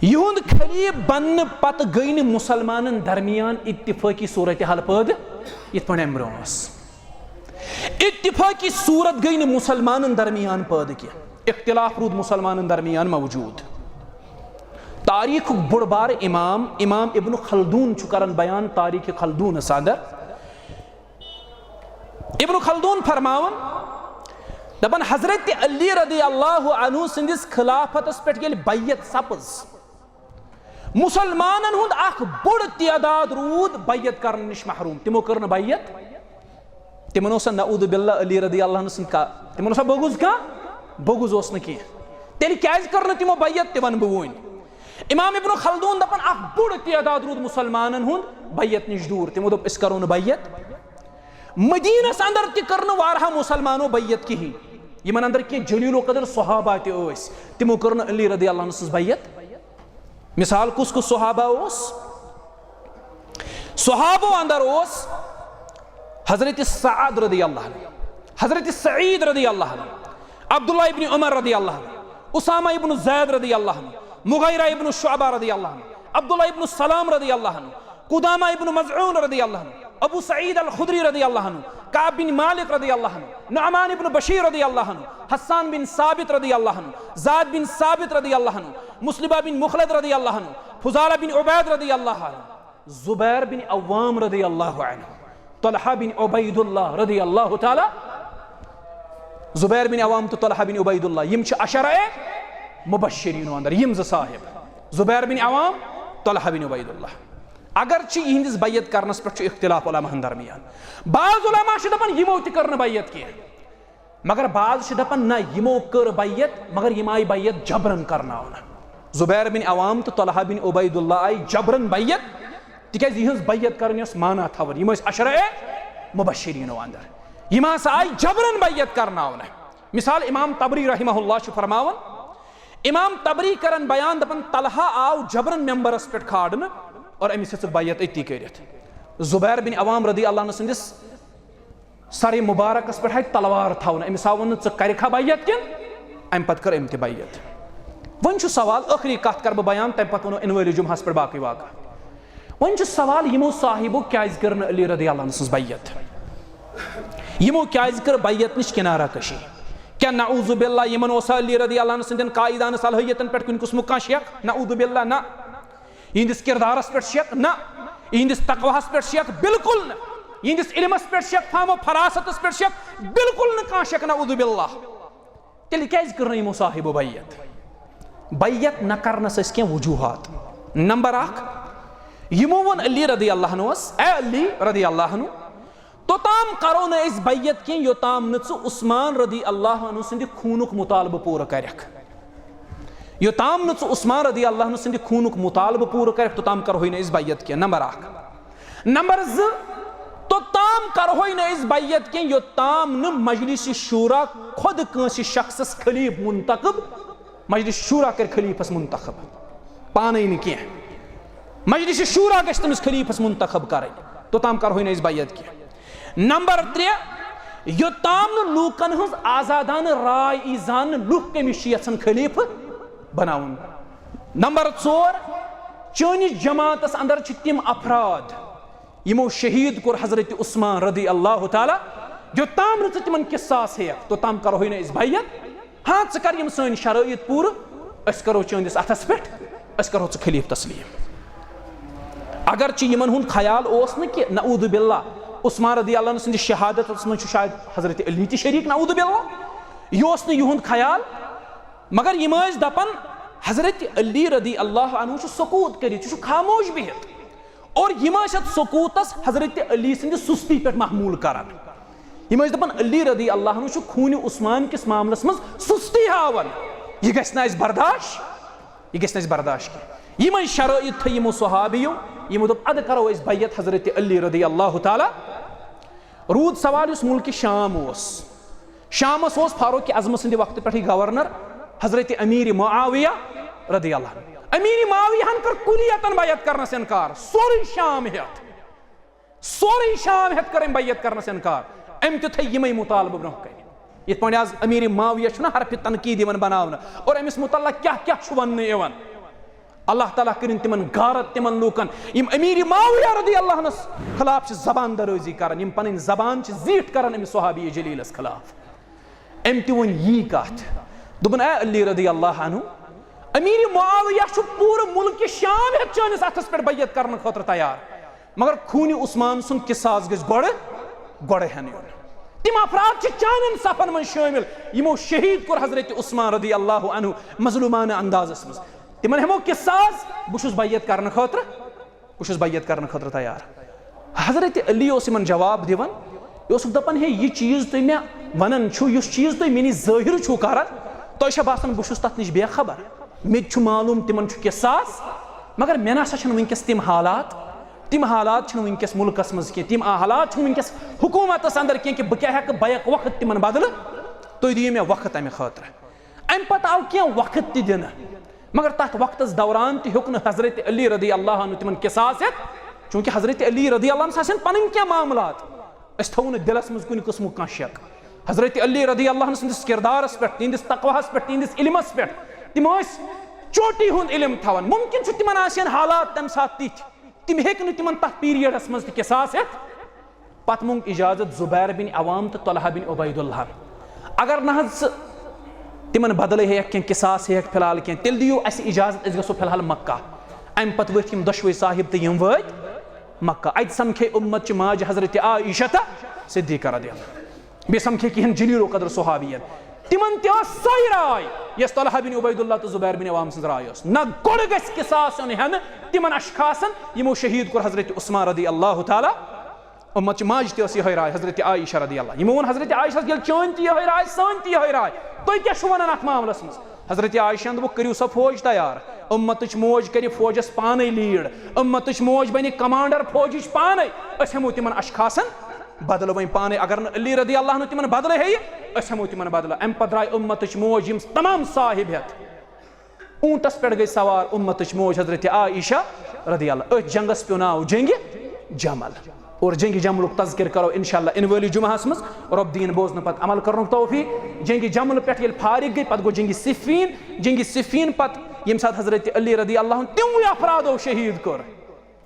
یِہُنٛد خلیٖفہٕ بننہٕ پتہٕ گٔے نہٕ مُسلمانن درمیان اتفٲقی صورتحال پٲدٕ، یِتھ پٲٹھۍ امہِ برونٛہہ ٲس۔ اتفٲقی صورت گٔے نہٕ مُسلمانن درمیان پٲدٕ کینٛہہ، اختلاف روٗد مُسلمانن درمیان موجود۔ تاریخُک بوٚڑ بارٕ امام، امام ابن خلدون چھُ کران بیان تاریخ خلدونس اندر، ابن خلدون فرماوان، دپان، حضرت علی رضی اللہ عنہ سٕنٛدِس خلافتس پٮ۪ٹھ ییٚلہِ بیعت سپٕز، مسلمانن ہُنٛد اکھ بوٚڑ تعداد روٗد بیعت کرنہٕ نِش محروم۔ تِمو کٔر نہٕ بیعت۔ تِمن اوس نعوذ باللہ علی رضی اللہ عنہ سٕنٛدۍ کا-، تِمن اوس بغض کانٛہہ؟ بغض اوس نہٕ کینٛہہ۔ تیٚلہِ کیازِ کٔر نہٕ تِمو بیعت، تہِ ونہٕ بہٕ وۄنۍ۔ امام ابن خلدون دپان، اکھ بوٚڑ تعداد روٗد مسلمانن ہُنٛد بیعت نِش دوٗر۔ تِمو دوٚپ، أسۍ کرو نہٕ بیعت۔ مدینس اندر تہِ کٔر نہٕ واریاہو مسلمانو بیعت کِہیٖنۍ۔ یِمن اندر کینٛہہ جلیل القدر صحابہ تہِ ٲسۍ، تِمو کٔر نہٕ علی رضی اللہ عنہ سٕنٛز بیعت۔ مثال، کُس کُس صحابہ اوس؟ صحابو اندر اوس حضرت سعد رضی اللہ عنہ، حضرت سعید رضی اللہ عنہ، عبداللہ ابن عمر رضی اللہ عنہ، اسامہ ابن زید رضی اللہ عنہ، مغیرہ ابن شعبہ رضی اللہ عنہ، عبداللہ ابن سلام رضی اللہ عنہ، قدامہ ابن مظعون رضی اللہ عنہ، ابو سعید الخدری رضی اللہ عنہ، کعب بن مالک رضی اللہ عنہ، نعمان ابن بشیر رضی اللہ عنہ، حسان بن ثابت رضی اللہ عنہ، زید بن ثابت رضی اللہ عنہ، مثلبہ بن مخلد رضی اللہ عنہ، فضالہ بن عبید رضی اللہ عنہ، زبیر بن عوام رضی اللہ عنہ، طلحہ بن عبید اللہ رضی اللہ تعالی۔ زبیر بن عوام تہٕ طلحہ بن عبید اللہ، یِم چھِ عشرہ مبشرین اندر، یِم زٕ صاحب، زبیر بن عوام، طلحہ بن عبید اللہ۔ اگرچہ یِہنٛدِس بیعت کرنس پٮ۪ٹھ چھُ اختلاف علماہن درمیان۔ بعض علماء چھِ دپان، یِمو تہِ کٔر نہٕ بیعت کینٛہہ، مگر بعض چھِ دپان، نہ، یِمو کٔر بیعت، مگر یِم آیہِ بیعت جبرن کرناونہٕ۔ زبیر بن عوام تہٕ طلحہ بن عبید اللہ آیہِ جبرن بیعت، تِکیازِ یِہنٛز بیعت کرٕنۍ ٲس معنی تھاوان۔ یِم ٲسۍ عشرہ مبشرینو اندر، یِم ہسا آیہِ جبرن بیعت کرناونہٕ۔ مثال، امام طبری رحمہ اللہ چھُ فرماوان، امام طبری کرن بیان، دپان، طلحہ آو جبرن ممبرس پٮ۪ٹھ کھالنہٕ اور أمِس ہیٚژٕکھ بیعت أتی کٔرِتھ۔ زبیر بن عوام رضی اللہ عنہ سٕنٛدِس سرِ مبارکس پٮ۪ٹھ ہیٚکہِ تلوار تھاوُن۔ أمِس آو وننہٕ، ژٕ کرِکھا بیعت کِنہٕ؟ امہِ پتہٕ کٔر أمۍ تہِ بیعت۔ وۄنۍ چھُ سوال، ٲخری کتھ کرٕ بہٕ بیان، تمہِ پتہٕ ونو انہٕ وٲلِس جمعہس پٮ۪ٹھ باقٕے واقعہ۔ وۄنۍ چھُ سوال، یِمو صاحبو کیازِ کٔر نہٕ علی رضی اللہ عنہ سٕنٛز بیعت؟ یِمو کیازِ کٔر بیعت نِش کنارہ کشی؟ کیٛاہ نعوذ باللہ یِمن اوسا علی رضی اللہ عنہ سٕنٛدٮ۪ن قائدانہٕ صلٲحیتن پٮ۪ٹھ کُنہِ قٕسمُک کانٛہہ شک؟ نعوذ باللہ، نہ۔ یِہنٛدِس کردارس پٮ۪ٹھ شک؟ نہ۔ یِہنٛدِس تقواہس پٮ۪ٹھ شک؟ بالکل نہ۔ یِہنٛدِس علمس پٮ۪ٹھ شک، فہم و فراستس پٮ۪ٹھ شک؟ بالکل نہٕ کانٛہہ شک، نعوذ باللہ۔ تیٚلہِ کیازِ کٔر نہٕ یِمو صاحبو بیعت؟ بیعت نہ کرنس ٲسۍ کینٛہہ وجوہات۔ نمبر اکھ، یِمو ووٚن علی رضی اللہ عنہس، اے علی رضی اللہ عنہ، توٚتام کرو نہٕ أسۍ بیعت کینٛہہ، یوٚتام نہٕ ژٕ عثمان رضی اللہ عنہ سٕنٛدِ خوٗنُک مطالبہٕ پوٗرٕ کرکھ۔ یوٚتام نہٕ ژٕ عثمان رضی اللہ عنہ سٕنٛدِ خوٗنُک مطالبہٕ پوٗرٕ کرکھ، توٚتام کرہوے نہٕ أسۍ بیعت کینٛہہ۔ نمبر اکھ۔ نمبر زٕ، توٚتام کرہوے نہٕ أسۍ بیعت کینٛہہ، یوٚتام نہٕ مجلس شورا خۄد کٲنٛسہِ شخصس خلیف منتخب، مجلس شورا کرِ خلیفس منتخب، پانے نہٕ کینٛہہ۔ مجلس شورا گژھِ تٔمِس خلیفس منتخب کرٕنۍ، توٚتام کرہوے نہٕ أسۍ بیعت کینٛہہ۔ نمبر ترٛےٚ، یوٚتام نہٕ لوٗکن ہٕنٛز آزادانہٕ راے یی زاننہٕ، لُکھ کٔمِس چھِ یژھان خلیفہٕ بناوُن۔ نمبر ژور، چٲنِس جماعتس اندر چھِ تِم افراد، یِمو شہید کوٚر حضرت عثمان رضی اللہ تعالیٰ، یوٚتام نہٕ ژٕ تِمن قصاص ہیٚیکھ، توٚتام کرہوے نہٕ أسۍ بیعت۔ ہاں، ژٕ کر یِم سٲنۍ شرٲیط پوٗرٕ، أسۍ کرو چٲنِس اتھس پٮ۪ٹھ، أسۍ کرو ژٕ خلیفہٕ تسلیم۔ اگرچہ یِمن ہُنٛد خیال اوس نہٕ کہِ نعوذ باللہ عثمان رضی اللہ عنہ سٕنٛدِ شہادتس منٛز چھُ شاید حضرت علی تہِ شریٖک، نعوذ باللہ، یہِ اوس نہٕ یِہُنٛد خیال، مگر یِم ٲسۍ دپان، حضرت علی رضی اللہ عنہ چھُ سکوٗت کٔرِتھ، یہِ چھُ خاموش بِہِتھ۔ اور یِم ٲسۍ اتھ سکوٗتس حضرت علی سٕنٛدِ سُستی پٮ۪ٹھ محموٗل کران۔ یِم ٲسۍ دپان، علی رضی اللہ عنہ چھُ خوٗنہِ عثمان کِس معاملس منٛز سُستی ہاوان۔ یہِ گژھِ نہٕ اَسہِ برداش، یہِ گژھِ نہٕ اَسہِ برداش کینٛہہ۔ یِمے شرٲیط تھٲے یِمو صحابیو، یِمو دوٚپ، ادٕ کرو أسۍ بیعت حضرت علی رضی اللہ تعالیٰ۔ روٗد سوال یُس مُلکہِ شام اوس۔ شامس اوس فاروق اعظم سٕنٛدِ وقتہٕ پٮ۪ٹھٕے گورنر حضرت امیر معاویہ رضی اللہ عنہ۔ امیر معاویہ ہن کٔر کُلیتن بیعت کرنس انکار، سورُے شام ہٮ۪تھ، سورُے شام ہٮ۪تھ کٔر أمۍ بیعت کرنس انکار۔ أمۍ تہِ تھٲے یِمے مطالبہٕ برونٛہہ کنہِ۔ یِتھ پٲٹھۍ آز امیر معاویہ چھُنہ حرفِ تنقید یِوان بناونہٕ، اور أمِس متعلق کیٛاہ کیٛاہ چھُ وننہٕ یِوان۔ اللہ تعالیٰ کٔرِن تِمن غارت، تِمن لوٗکن، یِم امیر معاویہ رضی اللہ عنس خلاف چھِ زبان درٲزی کران، یِم پنٕنۍ زبان چھِ زیٖٹھ کران أمِس صحابی جلیلس خلاف۔ أمۍ تہِ ووٚن یی کتھ، دوٚپُن، اے علی رضی اللہ عنہ، امیر معاویہ چھُ پوٗرٕ مُلکہِ شام ہٮ۪تھ چٲنِس اتھس پٮ۪ٹھ بیعت کرنہٕ خٲطرٕ تیار، مگر خوٗنہِ عثمان سُنٛد قصاص گژھِ گۄڈٕ، گۄڈٕ ہٮ۪نہٕ یُن۔ تِم افراد چھِ چانٮ۪ن صفن منٛز شٲمِل، یِمو شہیٖد کوٚر حضرت عثمان رضی اللہ عنہ مظلومانہ اندازس منٛز۔ تِمن ہٮ۪مو قصاص، بہٕ چھُس بیعت کرنہٕ خٲطرٕ، بہٕ چھُس بیعت کرنہٕ خٲطرٕ تیار۔ حضرت علی اوس یِمن جواب دِوان، یہِ اوسُکھ دپان، ہے، یہِ چیٖز تُہۍ مےٚ ونان چھِو، یُس چیٖز تُہۍ مےٚ نِش ظٲہِر چھِو کران، تۄہہِ چھا باسان بہٕ چھُس تتھ نِش بے خبر؟ مےٚ تہِ چھُ معلوم تِمن چھُ قصاص، مگر مےٚ نہ سا چھِنہٕ وٕنکیٚس تِم حالات، تِم حالات چھِنہٕ وٕنکیٚس مُلکس منٛز کینٛہہ، تِم حالات چھِنہٕ وٕنکیٚس حکوٗمتس اندر کینٛہہ کہِ بہٕ کیٛاہ ہٮ۪کہٕ بیک وقت تِمن بدلہٕ، تُہۍ دِیِو مےٚ وقت امہِ خٲطرٕ۔ امہِ پتہٕ آو کینٛہہ وقت تہِ دِنہٕ، مگر تتھ وقتس دوران تہِ ہیوٚک نہٕ حضرت علی رضی اللہ عنہ تِمن قصاص ہٮ۪تھ، چوٗنٛکہِ حضرت علی رضی اللہ عنہ آسن پنٕنۍ کینٛہہ معاملات۔ أسۍ تھاوو نہٕ دِلس منٛز کُنہِ قٕسمُک کانٛہہ شک۔ حضرت علی رضی اللہ عنہ سٕنٛدِس کردارس پٮ۪ٹھ، تِہنٛدِس تقواہس پٮ۪ٹھ، تِہنٛدِس علمس پٮ۪ٹھ۔ تِم ٲسۍ چوٹی ہُنٛد علم تھاوان۔ ممکن چھُ تِمن آسن حالات تمہِ ساتہٕ تِتھۍ، تِم ہیٚکۍ نہٕ تِمن تتھ پیریڈس منٛز تہِ قصاص ہٮ۪تھ۔ پتہٕ مونگ اجازت زبیر بن عوام تہٕ طلحہ بن عبید اللہ۔ اگر نہ حظ ژٕ تِمن بدلے ہیٚکھ کینٛہہ، قصاص ہیٚکھ فی الحال کینٛہہ، تیٚلہِ دِیِو اسہِ اجازت، أسۍ گژھو فی الحال مکہ۔ امہِ پتہٕ ؤتھۍ یِم دۄشوے صاحب تہٕ یِم وٲتۍ مکہ۔ اتہِ سمکھے امت چہِ ماجہِ حضرت عائشہ تہٕ صدیقہ رضی اللہ۔ بیٚیہِ سمکھے کینٛہن جلیل القدر صحابین۔ تِمن تہِ ٲس سۄے راے یۄس طلحہ بن عبید اللہ تہٕ زبیر بن عوام سٕنٛز راے ٲس۔ نہ، گۄڈٕ گژھِ قصاص یُن ہٮ۪نہٕ تِمن اشخاصن یِمو شہید کوٚر حضرت عثمان رضی اللہ تعالیٰ۔ امت چہِ ماجہِ تہِ ٲس یِہوٚے راے، حضرت عائشہ رضی اللہ۔ یِمو ووٚن حضرت عائشہ ہس، ییٚلہِ چٲنۍ تہِ یِہوٚے راے، سٲنۍ تہِ یِہوٚے راے، تُہۍ کیٛاہ چھِو ونان اتھ معاملس منٛز؟ حضرت عائشہ ہن دوٚپُکھ، کٔرِو سا فوج تیار۔ امتٕچ موج کرِ فوجس پانے لیڈ، امتٕچ موج بنہِ کمانڈر فوجٕچ پانے۔ أسۍ ہٮ۪مو تِمن اشخاصن بدلہٕ وۄنۍ پانے، اگر نہٕ علی رضی اللہ عنہ تِمن بدلہٕ ہیٚیہِ، أسۍ ہٮ۪مو تِمن بدلہٕ۔ امہِ پتہٕ درٛاے امتٕچ موج یِم تمام صاحب ہٮ۪تھ۔ اونٹس پٮ۪ٹھ گٔے سوار امتٕچ موج حضرت عائشہ رضی اللہ۔ أتھۍ جنگس پیوٚو ناو جنگِ جمل۔ اور جنگِ جملُک تذکر کرو انشاءاللہ انہٕ وٲلِس جمعہس منٛز۔ رۄب دِیِن بوزنہٕ پتہٕ عمل کرنُک توفیق۔ جنگِ جمل پٮ۪ٹھ ییٚلہِ فارغ گٔے، پتہٕ گوٚو جنگِ صفین۔ جنگِ صفین پتہٕ ییٚمہِ ساتہٕ حضرت علی رضی اللہ عنہ تِموٕے افرادو شہید کوٚر،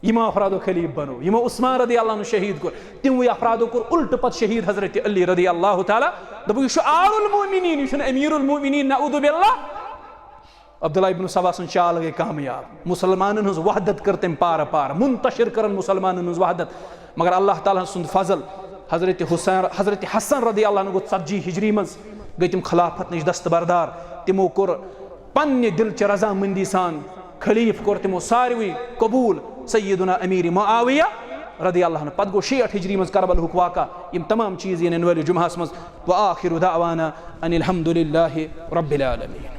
یِمو افرادو خلیف بنو، یِمو عثمان رضی اللہ عنہ شہید کوٚر، تِموٕے افرادو کوٚر الٹہٕ پتہٕ شہید حضرت علی رضی اللہ تعالیٰ۔ دوٚپُکھ، یہِ چھُ آل المؤمنین، یہِ چھُنہٕ امیر المؤمنین، نعوذ باللہ۔ عبداللہ ابن سبا سٕنٛز چال گٔے کامیاب۔ مسلمانن ہٕنٛز وحدت کٔر تٔمۍ پارٕ پارٕ، منتشر کٔرٕن مسلمانن ہٕنٛز وحدت۔ مگر اللہ تعالیٰ سُنٛد فضل، حضرت حسین، حضرت حسن رضی اللہ عنہ گوٚو ژتجی ہجری منٛز، گٔے تِم خلافت نِش دستبردار۔ تِمو کوٚر پننہِ دِل چہِ رضامندی سان، خلیف کوٚر تِمو ساروٕے قبول، سیدنا امیر معاویہ رضی اللہ عنہ۔ پتہٕ گوٚو شیٹھ ہجری منٛز کربلہُک واقعہ۔ یِم تمام چیٖز یِن یِنہٕ وٲلِس جمعہس منٛز۔ وآخر دعوانا ان الحمد للہ رب العالمین۔